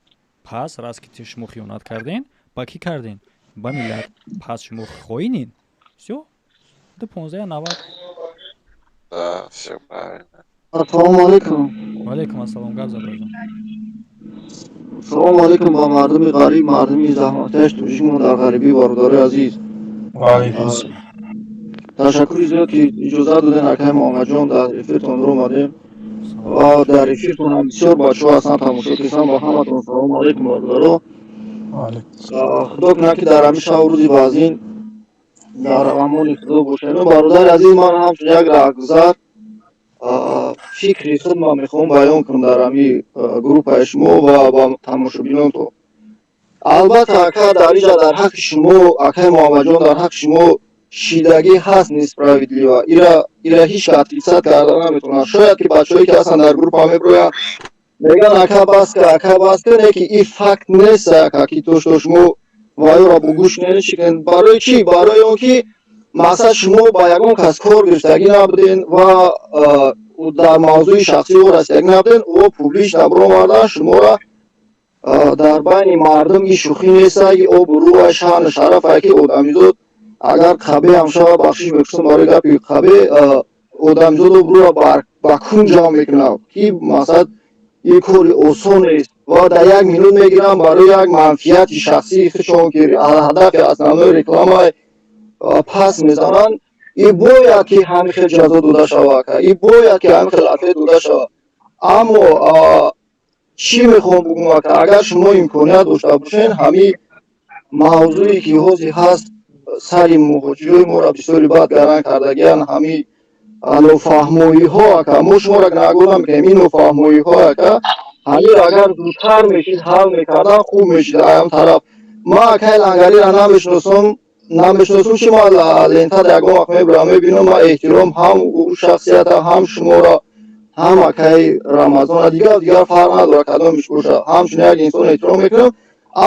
Пас раз ки шумо хиёнат карден, ба кӣ карден? Ба миллат. Пас шумо хоинин. Всё, ду понздаҳ навад. Ассалому алайкум. Ваалайкум ассалом, гап зад, браҷон. Салому алайкум ба мардуми ғариб, мардуми заҳматкаш тоҷикмон дар ғарибӣ, бародарои азиз. Ташаккури зиёд, ки иҷозат доден, акай Муҳаммадҷон, дар эфиртон омадем ва дар эфиртонам бисёр бачаҳо ҳастанд, тамошо кардам. Ба ҳаматон салому алайкум, бародаро. Худо кунад, ки дар ҳамин шабу рӯзи вазин дар амони Худо бошем. Бародари азиз, ман ҳамчун як раҳгузар фикри худма мехоҳам баён кунам дар ҳамин группаи шумо ва ба тамошобинонтон. Албатта, ака, дар инҷа дар ҳаққи шумо, акай Муҳаммадҷон, дар ҳаққи шумо шидагӣ ҳаст, несправедливо. Ира ҳеҷ ка отрицать карда наметавонад. Шояд ки бачаҳое ки ҳастанд дар группа мебироянд, мегӯянд: ака, бас ка, ака, бас ка. Не, ки ин факт нест, ака, ки то что шумо ваёро бо гӯш кунед, чӣ кунед. Барои чӣ? Барои он ки мақсад шумо ба ягон кас кор гирифтагӣ набуден ва дар мавзӯи шахсии ӯ расидагӣ набуден. Ӯ публично биромардан, шуморо Дар байни мардум ин шӯхӣ неста, и обрӯа, шаъну шарафае, ки одамизод агар қабеҳам шава, бахшиш мепурсам барои гапи қабеҳ, одамизод обрӯа ба кун ҷамъ мекунад, ки мақсад ин кори осон нест ва дар як минут мегирам барои як манфиати шахсии худшон, ки ҳадафи основной реклама, пас мезананд. И бояд ки ҳамин хел ҷазо дода шава, ака, и бояд ки ҳамин хел ответ дода шава. Аммо чӣ мехоҳам бугум, ака, агар шумо имконият дошта бошен, ҳамин мавзӯе ки ҳозир ҳаст, сари муҳоҷирои моро бисёри бад гаран кардагиян, ҳамин нофаҳмоиҳо, ака, мо шуморо гунаҳгор намекунем, ин нофаҳмоиҳо, ака, ҳамин агар зудтар мешид, ҳал мекардан, хуб мешид. Аям тараф ман акай Лангариро намешиносам, намешиносам, чи ман лентада ягон вақт мебурам, мебинам. Ман эҳтиром ҳам ӯ шахсията, ҳам шуморо, ҳам акай Рамазона, дигар дигар фарқ надорад кадомиш боша, ҳамчун як инсон эҳтиром мекунам.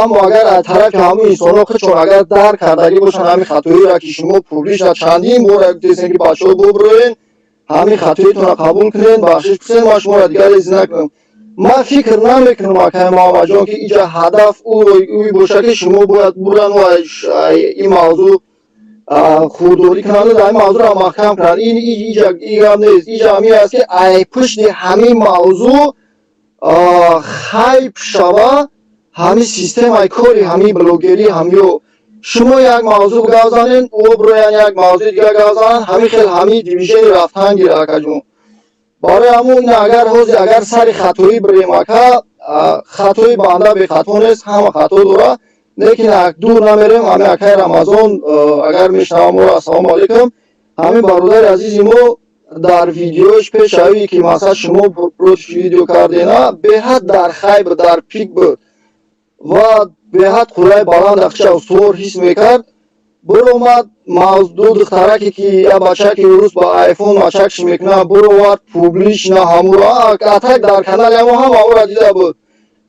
Аммо агар аз тарафи ҳамун инсонҳо худшон агар дарк кардагӣ бошанд ҳамин хатоиро, ки шумо публично чандин бора гуфтесен, ки бачаҳо, буброен, ҳамин хатоитонро қабул кунен, бахшиш пурсен, ман шуморо дигар эзи накунам. Ман фикр намекунам, акай Муҳаммадҷон, ки иҷа ҳадаф ӯй боша, ки шумо бояд бурану ин мавзӯъ хурдорӣ кунанду дар ин мавзӯъро маҳкам кунанд. Ин иҷа ин гап нест. Иҷа ҳамин аст, ки ай пушти ҳамин мавзӯъ хайп шава ҳамин системаи кори ҳамин блогерӣ. Ҳамё шумо як мавзӯъ гап занен, ӯ броян як мавзӯи дигар гап зананд, ҳамин хел ҳамин движение рафтан гира, акаҷон. Барои ҳамун ин агар ҳозир агар сари хатоӣ бирем, ака, хатои банда бехато нест, ҳама хато дорад, лекин дур намерем. Ҳамин акаи Рамазон, агар мешнавам моро, ассалому алайкум, ҳамин бародари азизи мо дар видеош пешавӣ, ки масалан шумо против видео кардена, беҳад дар хайп, дар пик буд ва беҳад қуллаи баланд ахча устувор ҳис мекард. Биромад ду духтараке, ки я бачаки урус ба айфон мачакш мекунад, бировард публично ҳамуро атак дар канали ҳамо, ҳама ӯра дида буд,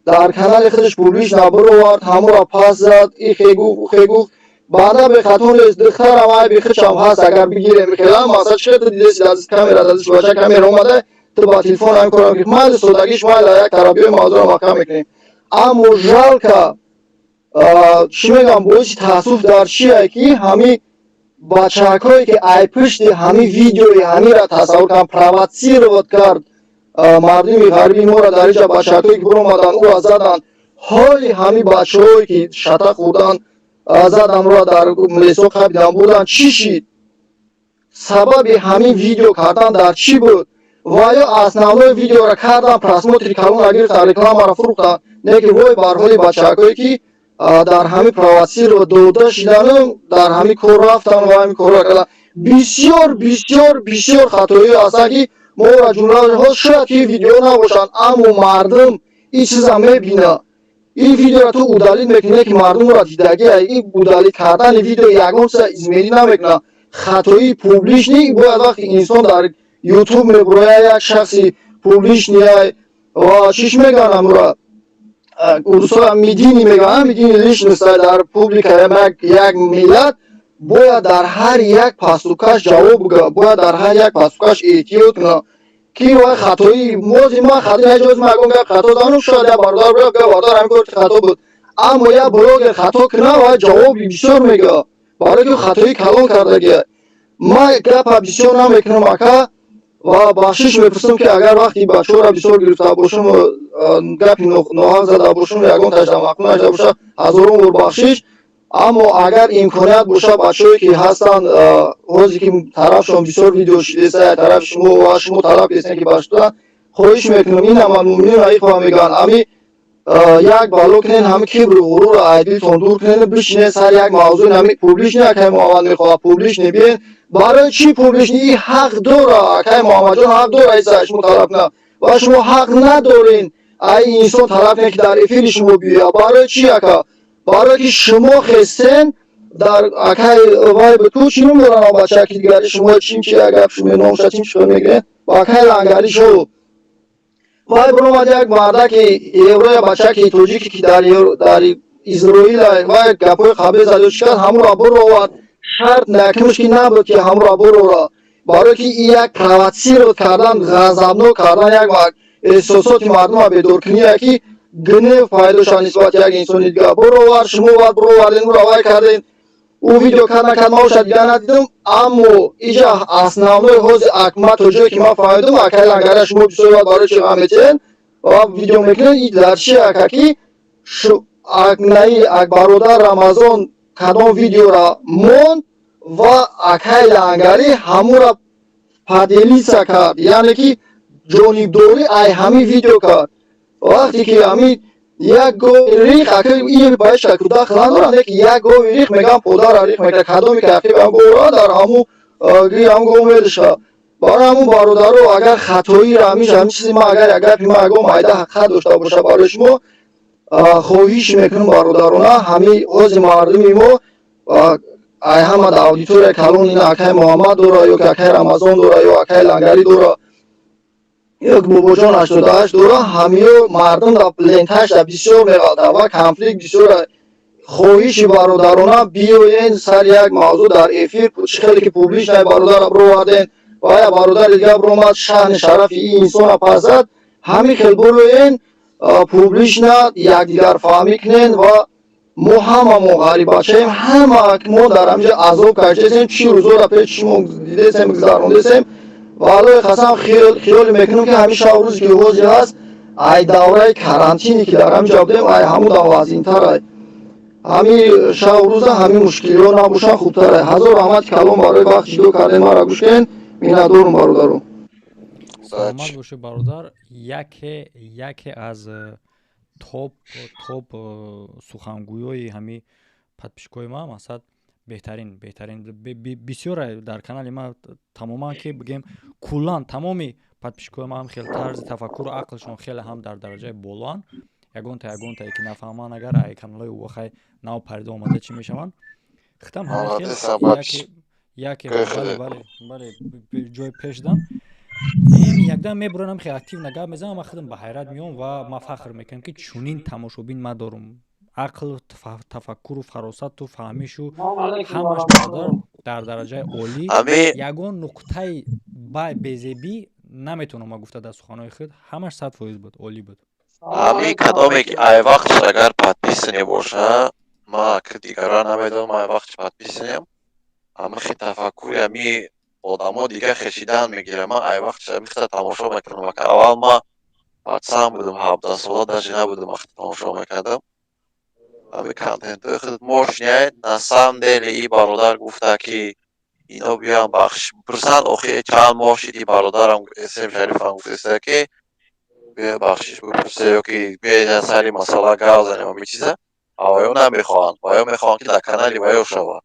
дар канали худаш публично бировард, ҳамуро пас зад. И хегуфт, хегуфт, баъда бехато нест, духтарам айби худшам ҳаст. Агар бигирем хелам, масалан, чӣ ту дидеси, аз камера, аз бача камера омада, ту ба телефон ҳамин корро мекунӣ. Майли, содагиш майли, як тараф биёй, мавзӯро маҳкам мекунем. Аммо жалко, чӣ мегӯям, боиси таассуф дар чие, ки ҳамин бачакҳое, ки ай пушти ҳамин видеои ҳаминра тасаввур карданд, провоцировать кард мардуми ғарибии моро, дар инҷа бачакҳое, ки биромаданд, ӯро заданд, ҳоли ҳамин бачаҳое, ки шата хӯрдан, задан, ӯро дар лесо қабидан, бурдан, чӣ шид? Сабаби ҳамин видео кардан дар чӣ буд? Ва ё основной видеоро кардан, просмотри калонро гирифтан, рекламаро фурӯхтан, не ки вой бар ҳоли бачакҳое, ки дар ҳамин провоцировать дода шидану дар ҳамин кор рафтан ва ҳамин корро кардан. Бисёр, бисёр, бисёр хатоиҳо ҳастанд, ки моро ҷумлаҳо шояд ки видео набошанд, аммо мардум ин чиза мебинад. Ин видеоро ту удалить мекунӣ, ки мардумро дидагия. Ин удалить кардани видео ягон чиза изменить намекунад. Хатоии публичный бояд вақте инсон дар ютуб мебурояд, як шахси публичный ва чиш мегӯянд, амура урусо медийный мегӯянд, медийный личность, дар публика як миллат бояд дар ҳар як поступкаш ҷавоб бигӯяд, бояд дар ҳар як поступкаш эҳтиёт кунад, ки вай хатои мози ман хато ҳеҷ ман ягон гап хато занам, шояд як бародар бигӯяд: «Бародар, ҳамин кор хато буд». Аммо як блогер хато кунад, вай ҷавоби бисёр мегӯяд, барои ки хатои калон кардагия. Ман гапа бисёр намекунам, ака, ва бахшиш мепурсам, ки агар вақти бачаҳоро бисёр гирифта бошам, гапи ноҳақ зада бошам, ягон ташда маъқул нашуда боша, ҳазорон бор бахшиш. Аммо агар имконият боша, бачаҳое, ки ҳастанд ҳозе, ки тарафшон бисёр видео шидеса, як тарафи шумо ва шумо талаб кесен, ки башуда, хоҳиш мекунам, иннамал муъминуна ихва мегӯянд, ами як бало кунен, ҳами кибру ғурурро ай дилтон дур кунен, бишинен сар як мавзӯи ҳами публичный. Акай Муҳаммад мехоҳад публичный биен. Барои чӣ публичный? И ҳақ дора, акай Муҳаммадҷон ҳақ дора иса шумо талаб кунад ва шумо ҳақ надорен ай инсон талаб кунед, ки дар эфири шумо биёяд. Барои чӣ, ака? Барое ки шумо хестен дар акай вай ку чӣ ном дорам, бачаки дигари шумо, чим чи гап шумо номша чим чӣ мегирен, ба акай Лангари шоу вай биромад, як мардаки евроя, бачаки тоҷики, ки дар Изроил вай гапҳои қабе зад, чӣ кард, ҳамуро бировард. Шарт накимш ки набуд, ки ҳамуро бирора, барое ки як провоцировать кардан, ғазабнок кардан, як эҳсосоти мардумро бедоркуние, ки Гнев пайдо шавад нисбати як инсони дигар. Буровар, шумо баъд буроварден, ӯро вай карден, ӯ видео кард, накард, ман оша дигар надидам, аммо иҷа основной ҳози акма, то ҷое ки ман фаҳмидам, акай Лангария, шумо бисёр баъд барои чи ғам метиҳен ва видео мекунед, и дар чи ака ки наи ак бародар Рамазон кадом видеора монд ва акай Лангарӣ ҳамура поделиться кард, яъне ки ҷонибдорӣ ай ҳамин видео кард. Вақте ки ҳамин як гови рих, ака, ин ба ҳеч шакл дахл надорад, лекин як гови рих, мегӯям, подарра рих мекард, кадоме ки ақиби ҳам говра дар ҳамун ҳамун гов медиша. Барои ҳамун, бародаро, агар хатоиро ҳамин чизи ман, агар як гапи ман ягон майда ҳақиқат дошта бошад барои шумо, хоҳиш мекунам, бародарона, ҳамин ҳози мардуми мо ай ҳама аудитория калон ина акай Муҳаммад дора, ё ки акай Рамазон дора, ё акай Лангарӣ дора, ё ки Бобоҷон 88 дора, ҳамиё мардум дар ленташда бисёр меғалтад ва конфликт бисёр. Хоҳиши бародарона, биёен сари як мавзӯъ дар эфир, чӣ хеле ки публичный бародара бироварден ва я бародари дигар биромад, шаъни шарафи ин инсона пас зад, ҳамин хел бироен, публично якдигарфаҳмӣ кунен. Ва мо ҳамамо ғарибачаем, ҳама мо дар ҳаминҷа азоб кашидесем, чӣ рӯзора пеши шумо дидесем, гузарондесем. Ва Аллоҳи қасам, хиёле мекунам, ки ҳамин шабу рӯзе ки ҳозир ҳаст, ай давраи карантине ки дар ҳаминҷа будем, ай ҳамун дам вазинтарай. Ҳамин шабу рӯза ҳамин мушкилиҳо набошанд, хубтарай. Ҳазор раҳмати калон барои вақт ҷудо кардем, маро гӯш кунед. Миннатдорум, бародаро. Саломат бошед, бародар. Яке аз топ сухангӯёи ҳамин подписчикои ман, мақсад, беҳтарин бисёре дар канали ман, тамоман ки бигем, куллан тамоми подписчикои ман ҳам хеле тарзи тафаккуру ақлшон хеле ҳам дар дараҷаи болоанд. Ягонтае ки нафаҳманд, агар ай каналҳои вохай нав парида омада чӣ мешаванд, хитам ҳамин хел яке, бале, ҷои пеш дан ин якдам мебуранам, хеле активно гап мезанам, ман худам ба ҳайрат меом ва ман фахр мекунам, ки чунин тамошобин ман дорум. Ақл, тафаккуру фаросату фаҳмишу ҳамаш, бародар, дар дараҷаи олӣ. Ягон нуқтаи безебӣ наметавонам ман гуфта дар суханҳои худ, ҳамаш 100% буд, олӣ буд. Ҳамин кадоме ки ай вақтш агар подписанный боша, ма ки дигарро намедонам, ай вақтш подписанныйам, ҳамихи тафаккури ҳами одамо дига хешидан мегирам. Ман ай вақтш ҳамихта тамошо мекунам. Аввал ма пацан будам, 17 сола даже набудам, вақте тамошо мекардам ҳами контентҳои худ мошняй. На самом деле и бародар гуфта, ки ино биёям бахшиш пурсанд. Охи чанд моҳ шид, и бародарам Эсем Шарифам гуфтеста, ки биё бахшиш бипурсе ё ки биё сари масъала гап занем, ҳами чиза. Ваё намехоҳанд, ваё мехоҳанд, ки дар канали ваё шавад.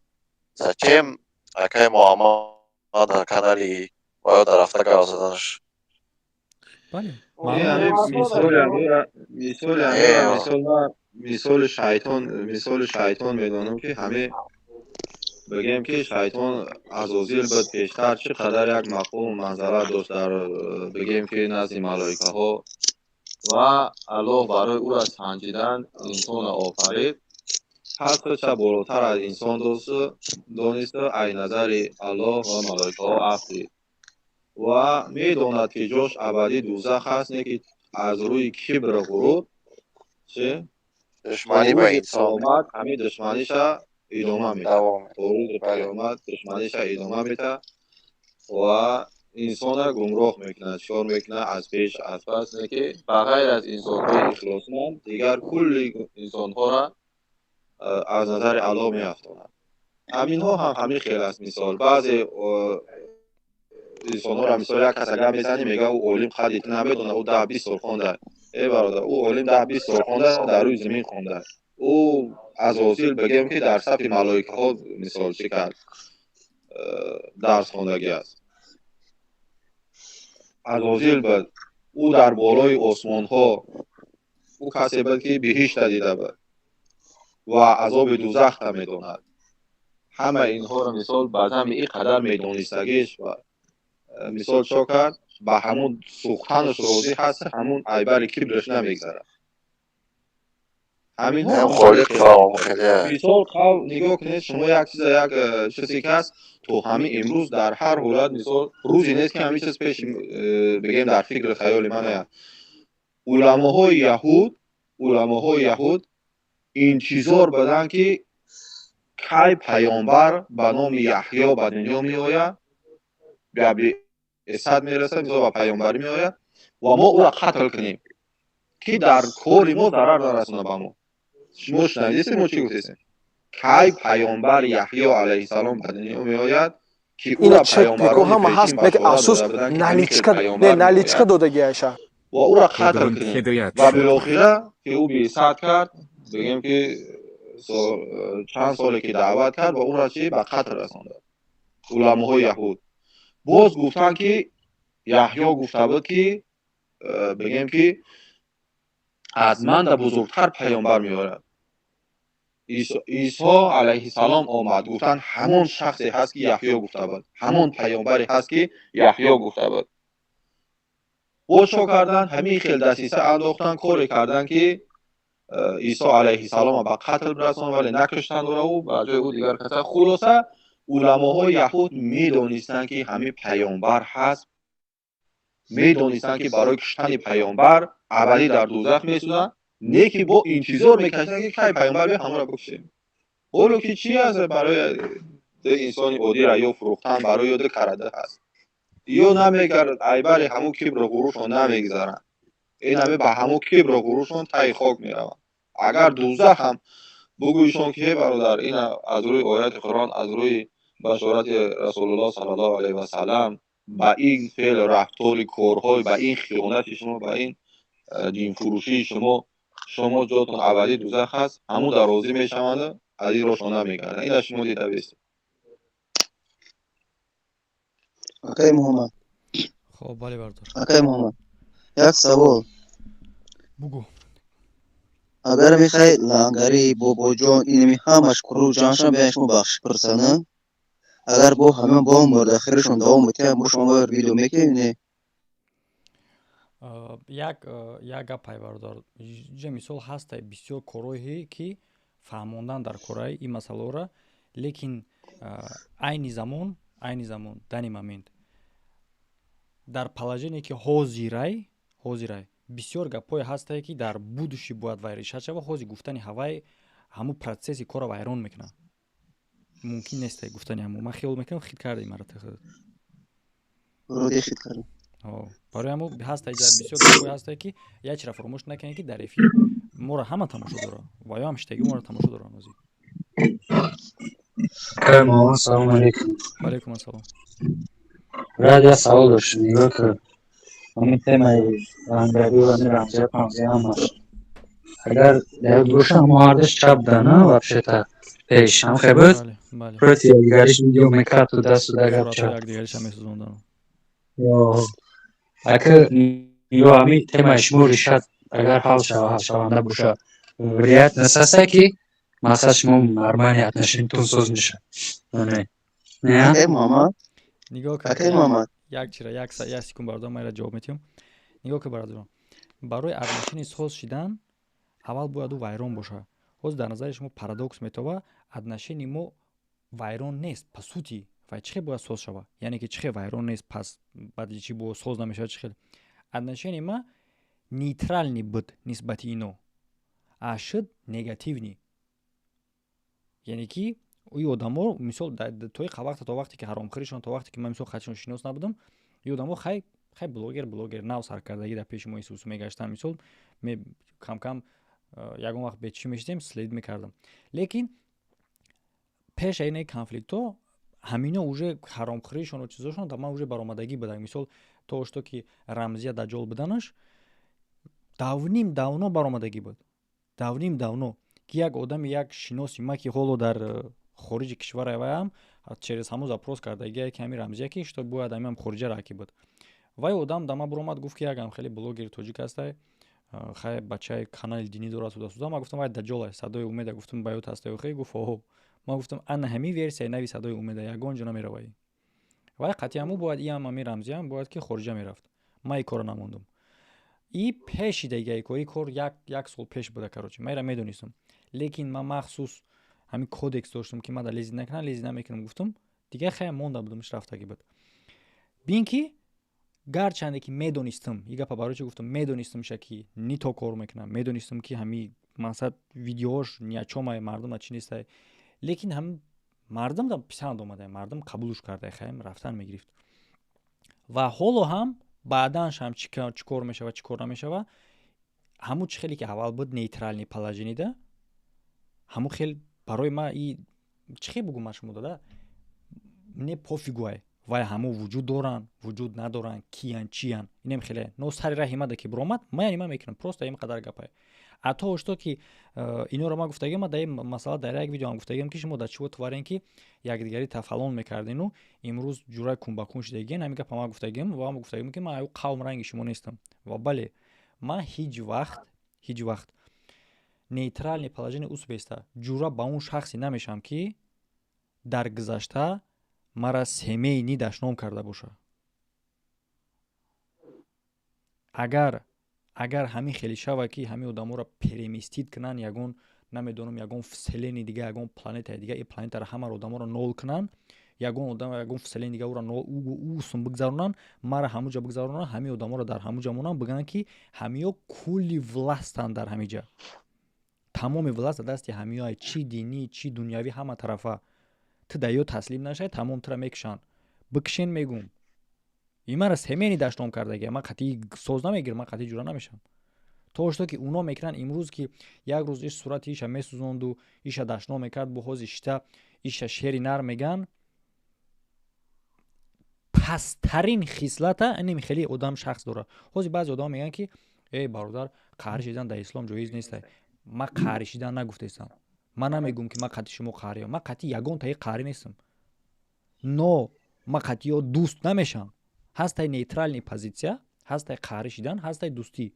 Зачем акай Муҳаммад дар канали ваё дар рафта гап заданаш? Мисоли шайтон медонам, ки ҳаме бигем, ки шайтон Азозил буд пештар, чӣ қадар як мақому манзара дошт дар, бигем, ки назди малоикаҳо, ва Аллоҳ барои ӯра санҷидан инсонро офарид. Пас худша болотар аз инсон дониста, ай назари Аллоҳ ва малоикаҳо афтид ва медонад, ки ҷош абадӣ дӯзах аст, не ки аз рӯи кибру ғурур чи душманӣ ба инсон ҳамин душманиша идома медиҳад, то рӯзи қиёмат душманиша идома медиҳад ва инсона гумроҳ мекунад. Чикор мекунад аз пеш, аз пас, не ки ба ғайр аз инсонҳои ихлосманд, дигар кулли инсонҳоро аз назари Аллоҳ меафтонад. Ҳаминҳо ҳам ҳамин хел аст. Мисол, баъзе инсонҳоро, мисол, як кас агар мезанӣ, мега, ӯ олим қадри ту намедона, ӯ 10-20 сол хонда. Э бародар, ӯ олим 10-20 сол хонда, дар рӯи замин хонда. Ӯ Азозил, бигем, ки дар сафи малоикаҳо, мисол, чӣ кард, дарс хондагӣ аст. Азозил буд, ӯ дар болои осмонҳо, ӯ касе буд, ки биҳишта дида буд ва азоби дузахта медонад. Ҳама инҳоро, мисол, ба зами ин қадар медонистагиш ва, мисол, чо кард? Ба ҳамун сӯхтанаш розӣ ҳаст, ҳамун айбари кибраш намегзарад. Ҳаминҳо нигоҳ кунед, шумо як чиза, як чизе ки ҳаст, то ҳамин имрӯз дар ҳар ҳолат, мисол, рӯзе нест, ки ҳамин чиз пеш, бигем, дар фикри хаёли ман наяд. Уламоҳои яҳуд Уламоҳои яҳуд интизор буданд, ки кай паёмбар ба номи Яҳё ба дунё меояд, ба бисат мерасад, мисол, ба паёмбарӣ меояд ва мо ӯро қатл кунем, ки дар кори мо зарар нарасонад ба мо. Шумо шунавидесед, мо чӣ гуфтесем? Кай паёмбар Яҳё алайҳиссалом ба дунё меояд, ки Ина ӯро чек пеко паёмбарони ҳама пешин ҳаст, лекин башорат афсӯс, дода буданд, ки ҳамин хел наличка не, паёмбар наличка меояд додагиаша. Ва ӯро қатл Худон кунем. ҳидоят Ва шуд. билохира ки ӯ бисат кард, бигем ки чанд соле ки даъват кард ва ӯро чи ба қатл расонданд уламоҳои яҳуд. Боз гуфтанд, ки Яҳё гуфта буд, ки бигем ки аз ман да бузургтар паёмбар меорад. Исо алайҳиссалом омад, гуфтанд, ҳамон шахсе ҳаст, ки Яҳё гуфта буд, ҳамон паёмбаре ҳаст, ки Яҳё гуфта буд. Боз чо карданд? Ҳамин хел дасиса андохтанд, коре карданд, ки Исо алайҳиссалома ба қатл бирасон, вале накуштанд ӯро, ӯ ба ҷои ӯ дигар каса. Хулоса, уламоҳои яҳуд медонистанд, ки ҳамин паёмбар ҳаст, медонистанд, ки барои куштани паёмбар абадӣ дар дӯзах месӯзанд, не ки бо интизор мекашиданд, ки кай паёмбар биёяд, ҳамонро бикушем. Ҳоло ки чӣ аст? Барои ду инсони оддиро ё фурӯхтан барои ё ду карада ҳаст, ё намекард. Айбари ҳамун кибру ғуруршон намегзаранд, ин ҳаме ба ҳамун кибру ғуруршон таи хок мераванд. Агар дӯзах ҳам бугӯйшон, ки ҳе бародар, ин аз рӯи ояти Қуръон, аз рӯи башорати Расулуллоҳ саллаллоҳу алайҳи васаллам, ба ин феъл, рафтори, корҳои, ба ин хиёнати шумо, ба ин динфурӯшии шумо, шумо ҷотон абадӣ дӯзах ҳаст, ҳамун дар розӣ мешаванд, аз ин рошон намекарданд. Ина шумо дида бистед. Акай Муҳаммад. Хоб, бале, бародар. Акай Муҳаммад, як савол. Бугӯ. Агар мехоҳӣ лангари бобоҷон инами ҳамаш куру ҷамъ шаванд, биёянд, шумо бахшиш пурсанд, агар бо ҳамин бо мурдахирашон давом битиҳанд, бо шумо бояд видео мекунем, не? Як гап ай, бародар, ҷа мисол ҳастай бисёр корҳое, ки фаҳмондан дар кораи ин масъалаҳоро, лекин айни замон, данный момент, дар положение, ки ҳозирай, бисёр гапҳое ҳастае, ки дар будущий бояд вай решат шава. Ҳозир гуфтани ҳавай ҳамун процесси корро вайрон мекунад, мумкин несте гуфтани ҳамун. Ман хиёл мекунам, хит карди мара худат. Вроде хит кардам. Барои ҳамун ҳаста бисёр гапҳое ҳастае, ки як чиро фаромӯш накунед, ки дар эфир моро ҳама тамошо дорад ва ё ҳам иштагӣ моро тамошо доранд ҳозир. Акай Муҳаммад, салому алейкум. Ваалейкум ассалом. Брат, як савол доштам. Нигоҳ кун, ҳамин темаи лангарӣ ва ҳамин рамзия памзия ҳамаш агар дар боша, ҳамо ҳардуш чап да, на, вообще-то пеш ҳам хе буд. Бале, бале. Против якдигариш видео мекард, туда сюда гап суратҳои чап. Якдигариша месӯзонданд. Ака, ё ҳамин темаи шумо решат агар ҳал шава, ҳалшаванда боша, вероятность ҳаста, ки мақсад шумо нормальный отношениятон соз мешавад, не, не? Акай Муҳаммад. Нигоҳ кун. Акай Муҳаммад. Як чира, як секунд, бародар, ман ира ҷавоб метиҳам. Нигоҳ кун, бародарон, барои отношение соз шидан аввал бояд ӯ вайрон боша. Ҳозир дар назари шумо парадокс метова, отношении мо вайрон нест по сути, вай чӣ хел бояд соз шава? Яъне ки чӣ хел вайрон нест, пас баъди чӣ бо соз намешавад? Чӣ хел отношении ма нейтральный буд нисбати ино, а шуд негативный? Яъне ки и одамо, мисол, то вақте, то вақте ки ҳаромхӯришон, то вақте ки ман, мисол, хатишон шинос набудам, и одамо хай блогер нав саркардагӣ дар пеши мо исусу мегаштанд, мисол, камкам ягон вақт бечӣ мешидем, след мекардам, лекин пеша инаи конфликтҳо ҳамино уже ҳаромхӯришону чизошон дар ман уже баромадагӣ буданд. Мисол, то что ки Рамзия даҷол буданаш давним давно баромадагӣ буд, давним давно, ки як одами, як шиноси ма, ки ҳоло дар хориҷи кишвар ваям, через ҳамун запрос кардагия, ки ҳамин Рамзия ки что бояд ҳаминам хориҷа раки буд. Вай одам дама буромад, гуфт, ки якам хеле блогери тоҷик ҳастай, хай, бачаи канали динӣ дорад, суда суда. Ман гуфтам, вай даҷол аст. Садои Умеда, гуфтам, ба ёд ҳастай? Охе, гуфт, о. Ман гуфтам, ана ҳамин версияи нави Садои Умеда ягон ҷо намеравай. Вай қатъиан бояд иам, ҳамин Рамзиям бояд ки хориҷа мерафт. Ман и корро намондум, и пеши дигаи кор, и кор як сол пеш буда. Короче, ман ира медонистам, лекин ман махсус ҳамин кодекс доштам, ки ман да лезить накунам, лезить намекунам, гуфтам. Дигар хай, монда будам, рафтагӣ буд. Бин ки Гарчанде ки медонистам, и гапа барои чӣ гуфтам, медонистамша, ки не то кор мекунам, медонистам, ки ҳами мақсад видеош ниячомай, мардума чӣ нестай, лекин ҳам мардум да писанд омада, мардум қабулш карда, хаем рафтан мегирифт. Ва ҳоло ҳам баъданш ҳам чӣ кор мешава, чӣ кор намешава, ҳамун чӣ хеле ки аввал буд, нейтральный положение да, ҳамун хел барои ма и чӣ хел бугум, шумо дада, мне пофигу ай, вай ҳамо вуҷуд доранд, вуҷуд надоранд, киян, чиян, инем хеле. Но сари раҳи мада ки биромад, ма яъне ман мекунам, просто ин қадар гапай. А то что ки иноро ман гуфтагиам, ма дар ин масъала дар як видеоам гуфтагиам, ки шумо дар чиво товарен, ки якдигари тафалон мекардену имрӯз ҷурай кунбакун шудагиен. Ҳамин гапа ман гуфтагиам ва ман гуфтагиам, ки ман аю қавм ранги шумо нестам. Ва бале, ман ҳеҷ вақт, ҳеҷ вақт нейтральный положение усбеста ҷура ба он шахсе намешавам, ки дар гузашта мара семейный дашном карда боша. Агар ҳамин хеле шава, ки ҳамин одаморо переместить кунанд, ягон, намедонам, ягон вселенный дига, ягон планетаи дига, и планетаро ҳамаро одаморо нол кунанд, ягон одам, ягон вселенный дига ӯро усум бигзаронанд, мара ҳамуҷа бигзаронанд, ҳамин одаморо дар ҳамуҷа монанд, бигӯянд, ки ҳамиё кулли власть анд, дар ҳамиҷа тамоми власть дар дасти ҳамиё, чӣ динӣ, чӣ дунявӣ, ҳама тарафа. Ту да ё таслим нашавӣ, тамом, тура мекушанд. Бикушен, мегум, и мара семейный даштом кардагия, ман қатъи соз намегирам, ман қатъи ҷура намешавам. То что ки уно мекунанд имрӯз, ки як рӯз иш сурати иша месӯзонду, иша дашном мекард, бо ҳози шита иша шери нар меган. Пасттарин хислата инем хеле одам шахс дорад. Ҳози баъзе одам мегӯянд, ки эй бародар, қаҳр шидан дар ислом ҷоиз нестай. Ман қаҳри шидан нагуфтаистам, ман намегӯм, ки ман қатъи шумо қаҳриям, ман қатъи ягон таи қаҳрӣ нестам, но ман қатъи ё дӯст намешавам. Ҳастай нейтральный позиция, ҳастай қаҳрӣ шидан, ҳастай дӯстӣ.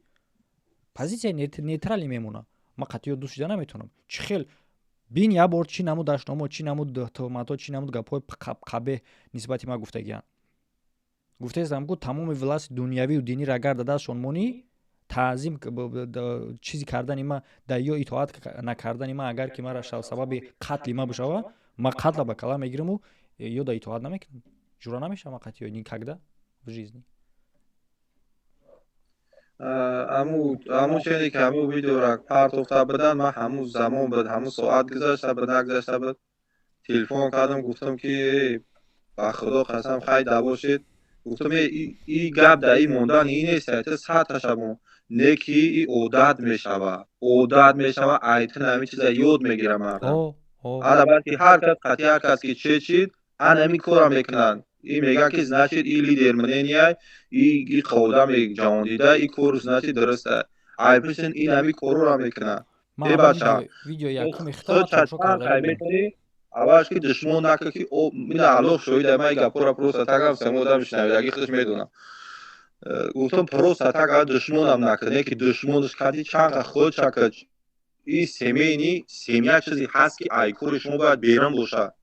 Позитсияи нейтральный мемонад. Ман қатъи ё дӯст шида наметавонам. Чӣ хел бин, як бор чӣ намуд дашномо, чӣ намуд туҳматҳо, чӣ намуд гапҳои қабеҳ нисбати ман гуфтагиянд. Гуфтаистам, ку тамоми власти дунявию диниро агар дар дастшон монӣ, таъзим чизи кардани ма да ё итоат накардани ма, агар ки мара сабаби қатли ма бишава, ман қатла ба кала мегираму ё да итоат намекунам, ҷура намешавам ман қатъи ё никогда в жизни. Аму чене ки ҳамун видеора партофта будан, ман ҳамун замон буд, ҳамун соат гузашта буд, нагузашта буд, телефон кардам, гуфтам, ки ба худо қасам, хай дабошед. Гуфтам, и гап да и мондан и нест, ту саташабон не, ки и одат мешава, одат мешава, айтин ҳамин чиза ёд мегира мардам. Ана баъд ки ҳар кас қатъи ҳар кас ки чечид, ана ҳамин корро мекунанд. И мегӯянд, ки значит, и лидер мнения, и одами ҷаҳондида, и кор, значит, дуруста. Айпишин ин ҳамин корро мекунад. Э бача, видео якуми метавонӣ аввалаш ки душмон нака, ки ина Аллоҳ шоҳида, ман ин гапҳоро просто так гап само одам шунавидаги худаш медонам. Гуфтам, просто так душмонам накун, не ки душмонаш кади чанқа худ чака. И семейный семья чизе ҳаст, ки айкори шумо бояд берун бошад.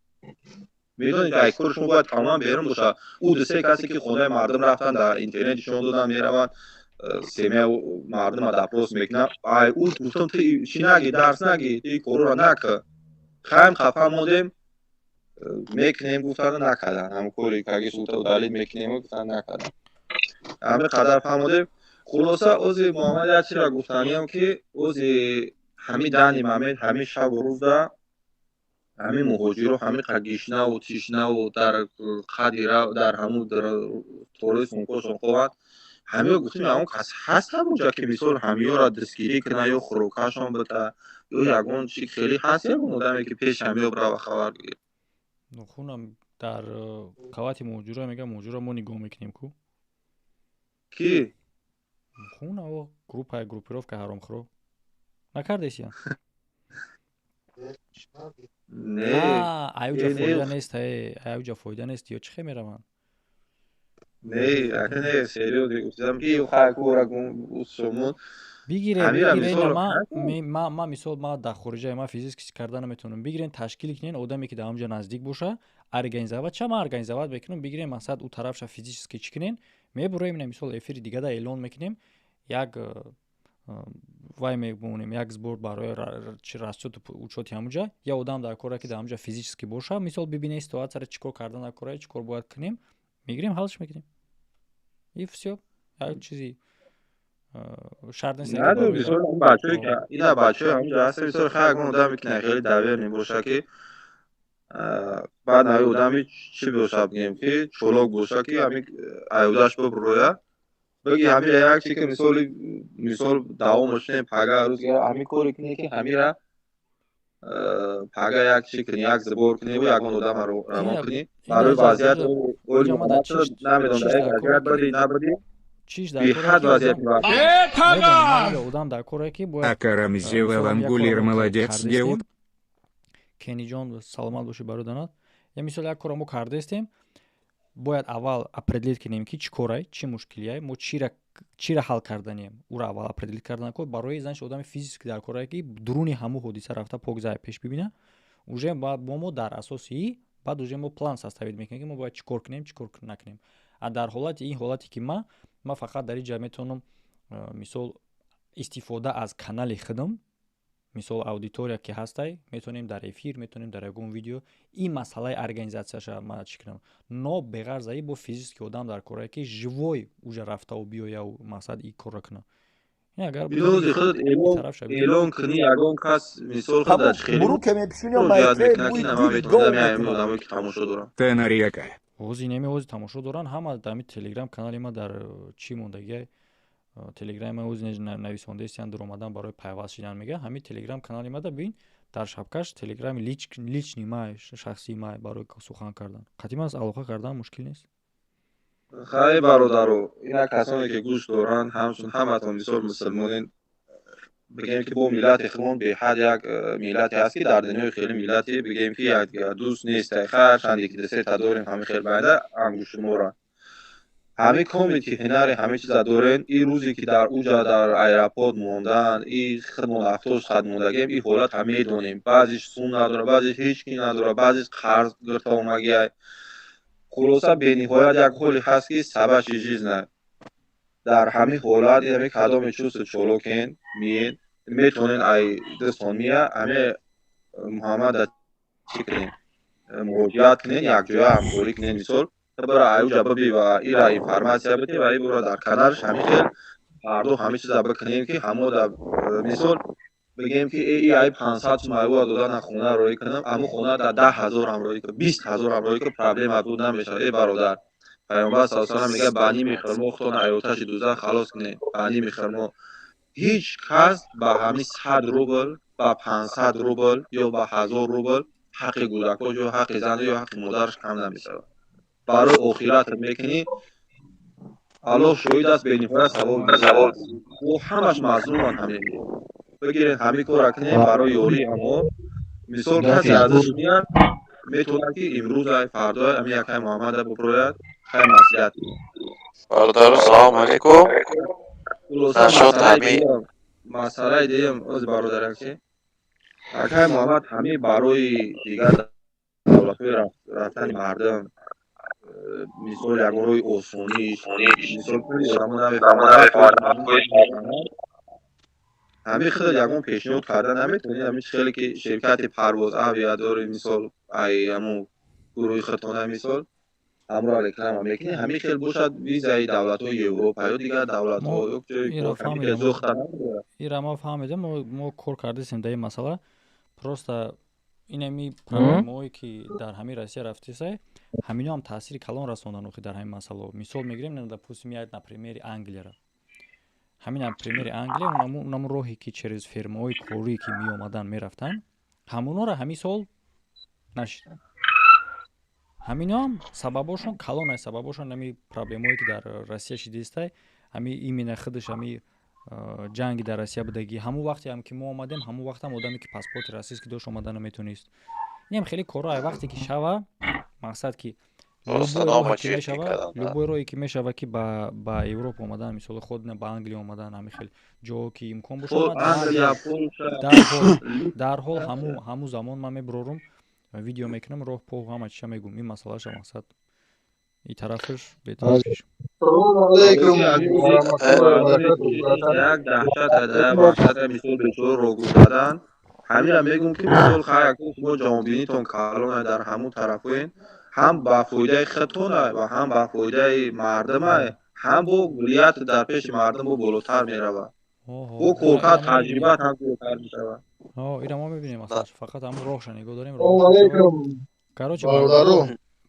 Медонед, айкори шумо бояд тамоман берун бошад. Ӯ дусе касе ки хонаи мардум рафтан, дар интернет нишон додан, мераванд, семья мардума допрос мекунанд. Ай ӯ гуфтам, ту чӣ наги, дарс наги, ту ин корро накун. Хайм хафа мондем, мекунем гуфтану накардан. Ҳамн кори каги султа удалить мекунем гуфтан, накардан. Ҳамин қадар фаҳмодем. Хулоса, ози Муҳаммад, як чизро гуфтаниям, ки ози ҳамин данный момент, ҳамин шабу рӯзда ҳамин муҳоҷиро ҳамин қа гишнаву тишнаву дар қади дар ҳамун торои сумкошон хованд. Ҳамиё гуфтем, ягон кас ҳаст ҳамунҷа, ки мисол ҳамиёро дастгирӣ кунад ё хӯрокашон бита ё ягон чи хеле ҳаст, ягон одаме, ки пеш ҳамиё бирава, хабар бигирад? Хунам дар қавати муҳоҷиро мегӯям, муҳоҷиро мо нигоҳ мекунем ку. Ки? Хуна группа, группировка ҳаромхӯро накардесия? Не. Аюҷа фоида нест, аюҷа фоида нест, ё чӣ хе мераванд? Не, ака, не, серьёзно гуфтам, ки хайкура шумо. Бигирен, бигирен. Ма мисол, ма дар хориҷа, ма физически карда наметавонам. Бигирен, ташкил кунен, одаме ки дар ҳамҷо наздик боша, организовать ша, ма организовать мекунам. Бигирен, мақсад, ӯ тарафша физически чӣ кунен, мебуроем, ина мисол эфири дигада эълон мекунем, як вай мемонем, як сбор барои расчёту учёти ҳамуҷа, як одам дар кора, ки дар ҳамуҷа физически боша, мисол бибине ситуатсияро, чӣ кор кардан дар кора, чӣ кор бояд кунем, мегирем, ҳалш мекунем. И всё, як чизи шарт нест. Бачаҳое ки ина бачаҳои ҳаминҷо ҳаст, мисол, хай, ягон одаме ки хеле доверный боша, ки баъд нави одами чӣ боша, бигем ки чолок боша, ки ҳами аюдаш биброя, бигӣ ҳамира як чи ки мисоли мисол давом мошинем, пага рӯз ҳамин коре кунӣ, ки ҳамира пага як чи кунӣ, як сбор кунӣ, ягон одама равон кунӣ барои вазъият. Намедонам, вазъият бади набади, беҳад вазъияти. Одам дар коре ки Акарамзева Лангулир молодец делают. Кениҷон, саломат бошӣ, бароданат. Я мисол, як корро мо кардаистем, бояд аввал определить кунем, ки чӣ корай, чӣ мушкилиай, мо чира ҳал карданием. Уро аввал определить кардан ко барои занш одами физически дар корае, ки дуруни ҳамун ҳодиса рафта, пок зая пеш бибина. Уже бо мо дар асоси баъд уже мо план составить мекунем, ки мо бояд чӣ кор кунем, чӣ кор накунем. А дар ҳолати ин ҳолате ки ма фақат дар ин ҷа метавонам, мисол, истифода аз канали худам, мисол, аудитория ки ҳастай, метавонем дар эфир, метавонем дар ягон видео ин масъалаи организатсияша ма чӣ кунам, но беғарз аи бо физически одам дар корае, ки живой уже рафтаву биёяу мақсад ин корро кунам. Агар эълон кунӣ, ягон кас, мисол, худаш хеле одамое ки тамошо дорам. Тенарияка. Ҳози неми, ҳози тамошо доранд ҳама. Дар телеграм канали ма дар чӣ мондагиай, телеграми ма ҳози нависондаистиян, дуромадан барои пайваст шидан мега. Ҳамин телеграм канали мада бин, дар шабкаш телеграми личный май, шахсии май, барои сухан кардан қатъи ман алоқа кардан мушкил нест. Хай, бародаро, ина касоне ки гӯш доранд, ҳамчун ҳаматон, мисол, мусулмонен, бигем ки бо миллати худмон беҳад як миллате ҳаст, ки дар дунёи хеле миллате, бигем ки якдигардӯст нест. Харчанде ки дусета дорем, ҳамин хел байда ангуштшумора. Ҳамин комити ҳунари ҳамин чиза дорен. Ин рӯзе ки дар уҷа дар аэропорт мондан, и худмон 70 хат мондагем, ин ҳолат ҳам медонем. Баъзеш сум надора, баъзеш ҳеҷ ки надора, баъзеш қарз гирифта омагиай. Хулоса, бениҳоят як ҳоле ҳаст, ки собачий жизнь. Дар ҳамин ҳолат ами кадоме чусту чолокен миен, метавонен, ай дастон мия, ҳаме Муҳаммада чӣ кунем, муроҷиат кунен, якҷоя ҳамкорӣ кунен. Мисол, бара аюҷа биби ва ира информация бидем ва ибора дар каналш ҳамин хел фардо ҳамин чиза бикунем, ки ҳамо да, мисол, бигем ки и ай 500 сум айва додана хона роӣ кунам, аммо хона да 10 000-ам роӣ кун, 20 000-ам роӣ кун, проблема буд намешавад. Э бародар, Пайғамбар саллаллоҳу алайҳи васаллам мегӯяд: ба ними хурмо худтон ай оташи дӯзах халос кунед, ба ними хурмо. Ҳеҷ кас ба ҳамин 100 рубл, ба 500 рубл ё ба 1000 рубл ҳаққи кӯдакош ё ҳаққи зану ё ҳаққи модараш кам намешавад. Барои охират мекунӣ, Аллоҳ шоҳид аст, бениҳоят савоб. Ӯ ҳамаш мазлуманд. Ҳамин бигиред, ҳамин корра кунем барои ёрии ҳамо. Мисол, касе аз меяд, метавонад ки имрӯз ай, фардо ами якай Муҳаммада буброяд, хай, маслиҳат. Бародару, салому алейкум. Хулоса, масъалаи дуюм оз, бародаракчи акай Муҳаммад, ҳамин барои дигар давлатҳои рафтани мардум, мисол, ягон роҳи осониш, мисол, одамо намефаҳмад, ҳамин хел ягон пешниҳод карда наметавонед? Ҳамин хеле ки ширкати Парвоз Авиа дорем, мисол, ай ҳамун гурӯҳи худтона, мисол, ҳамро реклама мекунед, ҳамин хел бошад визаи давлатҳои Европа ё дигар давлатҳо. Ира ма фаҳмидем, мо кор кардастем дар ин масъала. Просто инами проблемаҳое ки дар ҳамин Россия рафтисай, ҳамино ҳам таъсири калон расондан охи дар ҳамин масъалаҳо. Мисол мегирем, допустим, як на примери Англияра, ҳамин на примери Англия, унамун роҳе ки через фирмаҳои корӣ ки меомадан мерафтанд, ҳамонҳоро ҳамин сол нашид. Ҳаминоам сабабошон калон аст, сабабошон ҳами проблемое ки дар Россия шидистай, ҳами именно худаш ҳами ҷанги дар Россия будагӣ. Ҳамун вақте ҳам ки мо омадем, ҳамун вақтам одаме ки паспорти российский дошт, омада наметонист. Инам хеле корро ай вақте ки шава, мақсад ки любой роҳе ки мешава ки ба Европа омадан, мисоли худ ба Англия омадан, ҳамин хел ҷо ки имкон бошад, дарҳол ҳамун замон ман мебурорум, видео мекунам, роҳ по ҳама чиша мегум. Ин масъалаша, мақсад, и тарафаш бетарафиш. Як даҳшат, ваҳшата, мисол, бечора роҳ задан. Ҳамира мегӯм, ки мисол, хайр, шумо ҷаҳонбинитон калона, дар ҳамун тарафоен, ҳам ба фоидаи худтона ва ҳам ба фоидаи мардума. Ҳам бо гулият дар пеши мардум бо болотар меравад, бо коркард, таҷрибаат ҳам зиёдтар мешавад. Ира мо мебинем, аслан фақат ҳамн роҳша нигоҳ дорем. Салому алайкум. Короче, бародаро.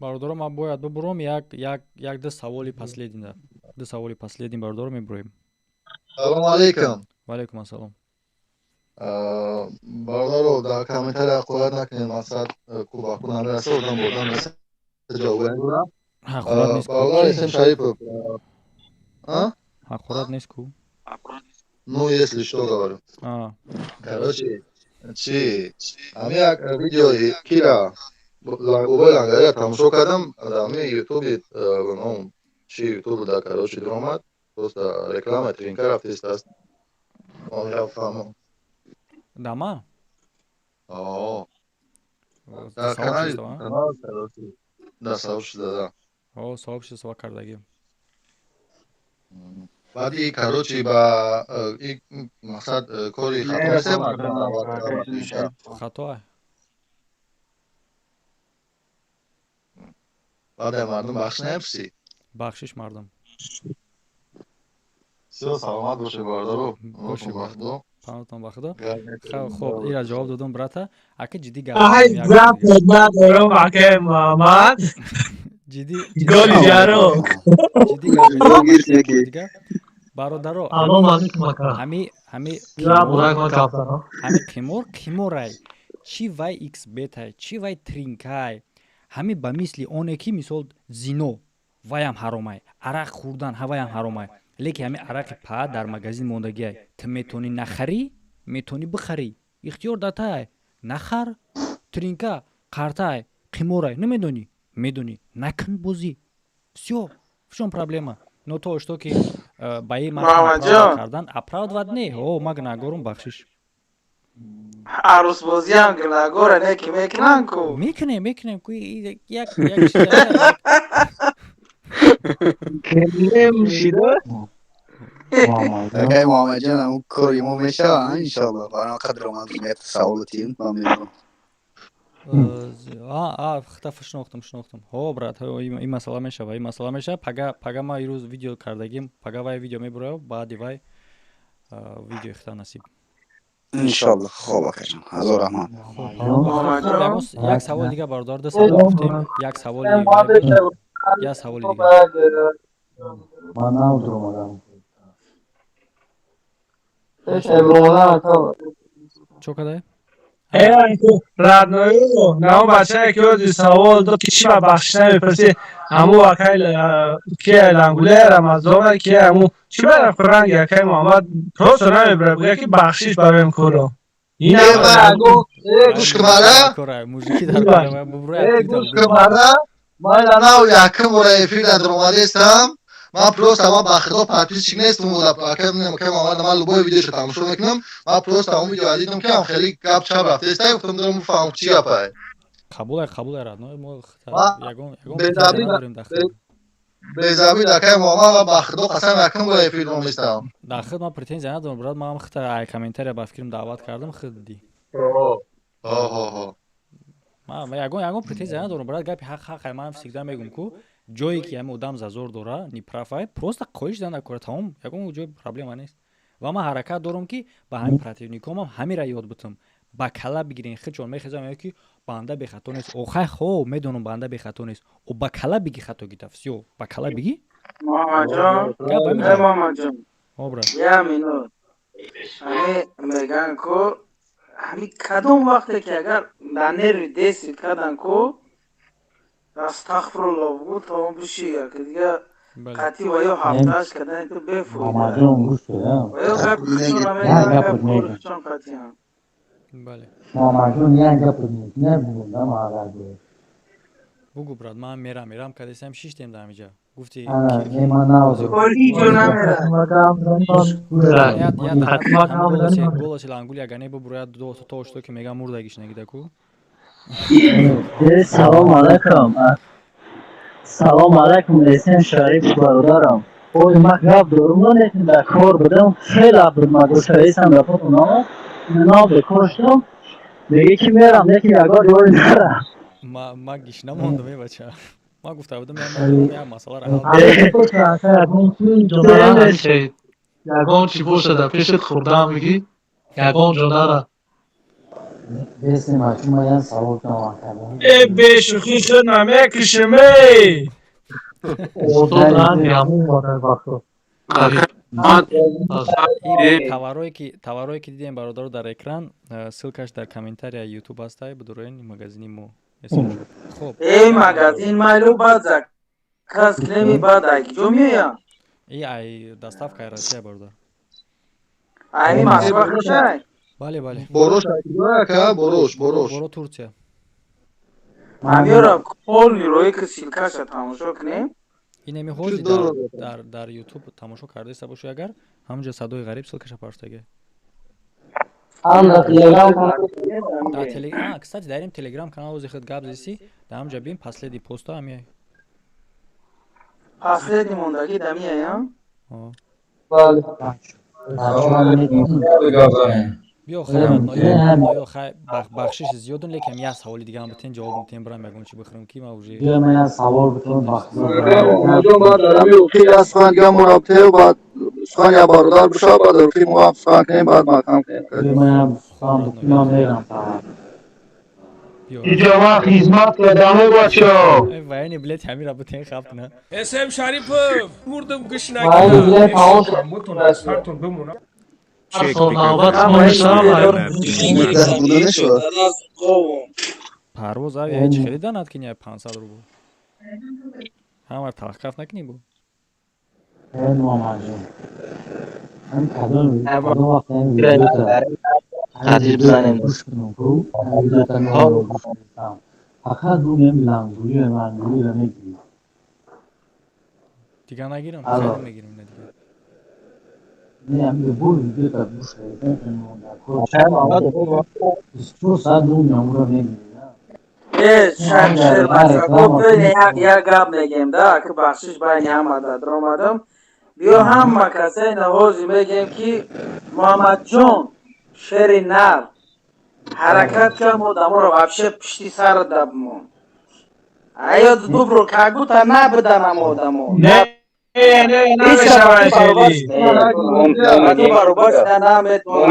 Бародаро, ман бояд бубурам. Як як як ду саволи последний, ду саволи последний, бародаро, мебуроем. Салому алайкум. Ва алайкум ассалом. Бародаро, дар комментария ҳақорат накунед, мақсад ку ба ку намераса, одам ба одам мераса, ҷавобгари дорам. Ҳақорат нест. Бародар Эсем Шарипов. Ҳақорат нест ку. Ну, если что, говорю. Короче, чи ҳами як видеои кира бобои лангария тамошо кардам дар ҳами ютуби, чи ютуб да, короче, дуромад, просто реклама тринка рафтистааст. Фаҳмом. Дама? Дар канали, дар сообщество, да. О, сообщество кардагӣ. Баъди, короче, ба мақсад кори хато. Хато. Баъде мардум бахшиш намепурсӣ? Бахшиш, мардум. Всё, саломат бошед, бародаро. Бошед, паноҳтон ба худо. Хоб, ира ҷавоб додум, брата. Ака, ҷиддӣ гап надорам, акаи Муҳаммад. Ҷиддӣ. Голи ҷарок. Ҷиддӣ гап, бародаро. Ҳами ҳами ҳами қимор қиморай, чӣ вай xбетай, чӣ вай тринкай, ҳами ба мисли оне ки мисол зино ваям ҳаромай, арақ хӯрдан ҳаваям ҳаромай, лекин ҳами арақи па дар магазин мондагиай, ту метавонӣ нахарӣ, метавонӣ бихарӣ, ихтиёр дар тай, нахар. Тринка қартай, қиморай, намедонӣ, медонӣ, накун бозӣ, всё. В чём проблема? Но то что ки ба ин кардан оправдывать не, о, ма гунаҳгорум, бахшиш. Арӯсбозиам гунаҳгора, не ки мекунанд ку. Мекунем, мекунем ку, як як. Акай Муҳаммадҷон, ҳамун кори мо мешава, иншоалло. Барои қадр омад, саволотим, ман мебурам. Хата шинохтам, шинохтам. Ҳо, брат, ин масъала мешава, ин масъала мешава. Пага, пага ма ирӯз видео кардагим, пага вай видео мебуроям, баъди вай видео ихта насиб. Иншоалло. Хоб, акаҷон, ҳазор раҳмат. Як савол дига, бародар, ду савол гуфтем, як саволи, як саволи дига. Ман навзр омадам. Чо кадай? Родною, наон бачае ки ози савол дод, ки чӣ ба бахшиш намепурсӣ, ҳаму акай ки Лангуле Рамазона, ки ҳаму чӣ ба ранги акай Муҳаммад просто намебурад, бигӯяд ки бахшиш бароем коро. Гӯш кунара, гӯш кунара, ман нав якум бора эфир дар омадестам. Ман просто, ман ба худо подписчик нестам, акай Муҳаммад, ман любой видеошо тамошо мекунам. Ман просто он видео дидам, ки ам хеле гап чап рафтеста, гуфтам дорам бифаҳмам, чӣ гапае. Қабулай, қабулай, родной, мо ягон ягон. Безабид, акай Муҳаммад, ва ба худо қасам, якум бора эфир оместам. Дар худ ман претензия надорам, брат, ман хита ай комментария ба фикрам даъват кардам, худ дидӣ. Ман ягон ягон претензия надорам, брат, гапи ҳақ ҳақай. Ман всегда мегӯм ку, ҷое ки ҳами одам зазор дора, неправ ай, просто хоҳиш дан накора, тамом, ягон ҷой проблема нест. Ва ман ҳаракат дорам, ки ба ҳамин противникомам ҳамира ёд бутам, ба кала бигирен. Хичон мехезам, мегӯям ки банда бехато нест. Охай, хо, медонам, банда бехато нест, о, ба кала биги, хато гита, всё, ба кала биги. Муҳаммадҷон, Муҳаммадҷон, я минут. Ҳами меган ку, ҳами кадом вақте ки агар дар нерви десид кардан ку, астағфирулло бугу, то он биши, ки дига қатъи ва ё ҳафтааш кардани ту бефоида. Ва ё гапи худшон қатъиан. Муҳаммадҷон, як гапот набугум, да, маҳалла. Бугу, брат, ман мерам, мерам кадесам, шиштем дар ҳамиҷа. Гуфти. Не, ман навзр. Голоси Лангули агар не бубурояд, то что ки мегам, мурдагиш нагида ку. Салом алайкум, салом алайкум, Эсен Шариф бародарам. Ой, ман гап дорум, лекин дар кор будам, хеле буд, ма гӯшаисам дар фотонома нав бекор шудам, меге ки мерам, лекин ягон ҷой нарам. Ма гиш намондам, е бача. Ман гуфта будам, як масъаларо ҳал. Ягон чӣ боша, дар пешат хӯрдаам, мегӣ, ягон ҷо нара. Э, бешӯхӣ худ намекушем, эй. Озод ранги ҳамон вақто. Товарое ки дидем, бародаро, дар экран, ссылкаш дар комментария Ютуб ҳастай, бидуроен магазини мо. Хоб, эй, магазин майлу, баъд заказ кунеми, баъд ай киҷо меоям? И ай доставкаи Россия, бародар. Ай Москва хушай? Бале. Борош ака, борош, борош. Боро Турция. Ҳамёра полный рои ки ссылкаша тамошо кунем. Инеми ҳози дар Ютуб тамошо кардаиста бошӣ, агар ҳамонҷо садои ғариб ссылкаша партоге. Кстати, дар ин Телеграм канал ози худ гап зиси, дар ҳамҷа бин, последний поста ҳамияй. Последний мондагӣ дамияям. Бале. Биё, хайр, хай, бахшиш зиёдун, лекин як саволи дигаам битен, ҷавоб битен, бирам ягон чи бихӯрам, ки ма уже. Савол битон. Баъд дар ҳами охир як сухан дига мо робитаё, баъд сухан як бародар бошад, баъд дар охир мо ҳам сухан кунем, баъд маҳкам кунем. Иҷо ман хизмат кардам, бачо. Вайни билет ҳамира битен, хабт на. СМ Шарипов, мурдам гушнагӣ. Сартон бимонам. Чек. Парвоз авиа ҳеҷ хеле данад, ки не 500 рубл. Ҳама талхкаф накунӣ бу. Муҳаммадҷон, кадом вақт гӯш кунам ку, видеота гӯш кунам, фақат бумем лангулиро, лангулиро мегирӣ. Дигар нагирам, хеле мегирам, не дигар. Не, ами бо видеота гӯш 24 соат бумем уро мегирӣ. Э, як гап мегем да, ки бахшиш, байни ҳама даромадам. Биё, ҳама касаи навози мегем, ки Муҳаммадҷон шери нар, ҳаракат кам, одаморо вообще пишти сар дабмон. Аёд дубро, как будто набуданам одамо. Не, не, намешавад хеле.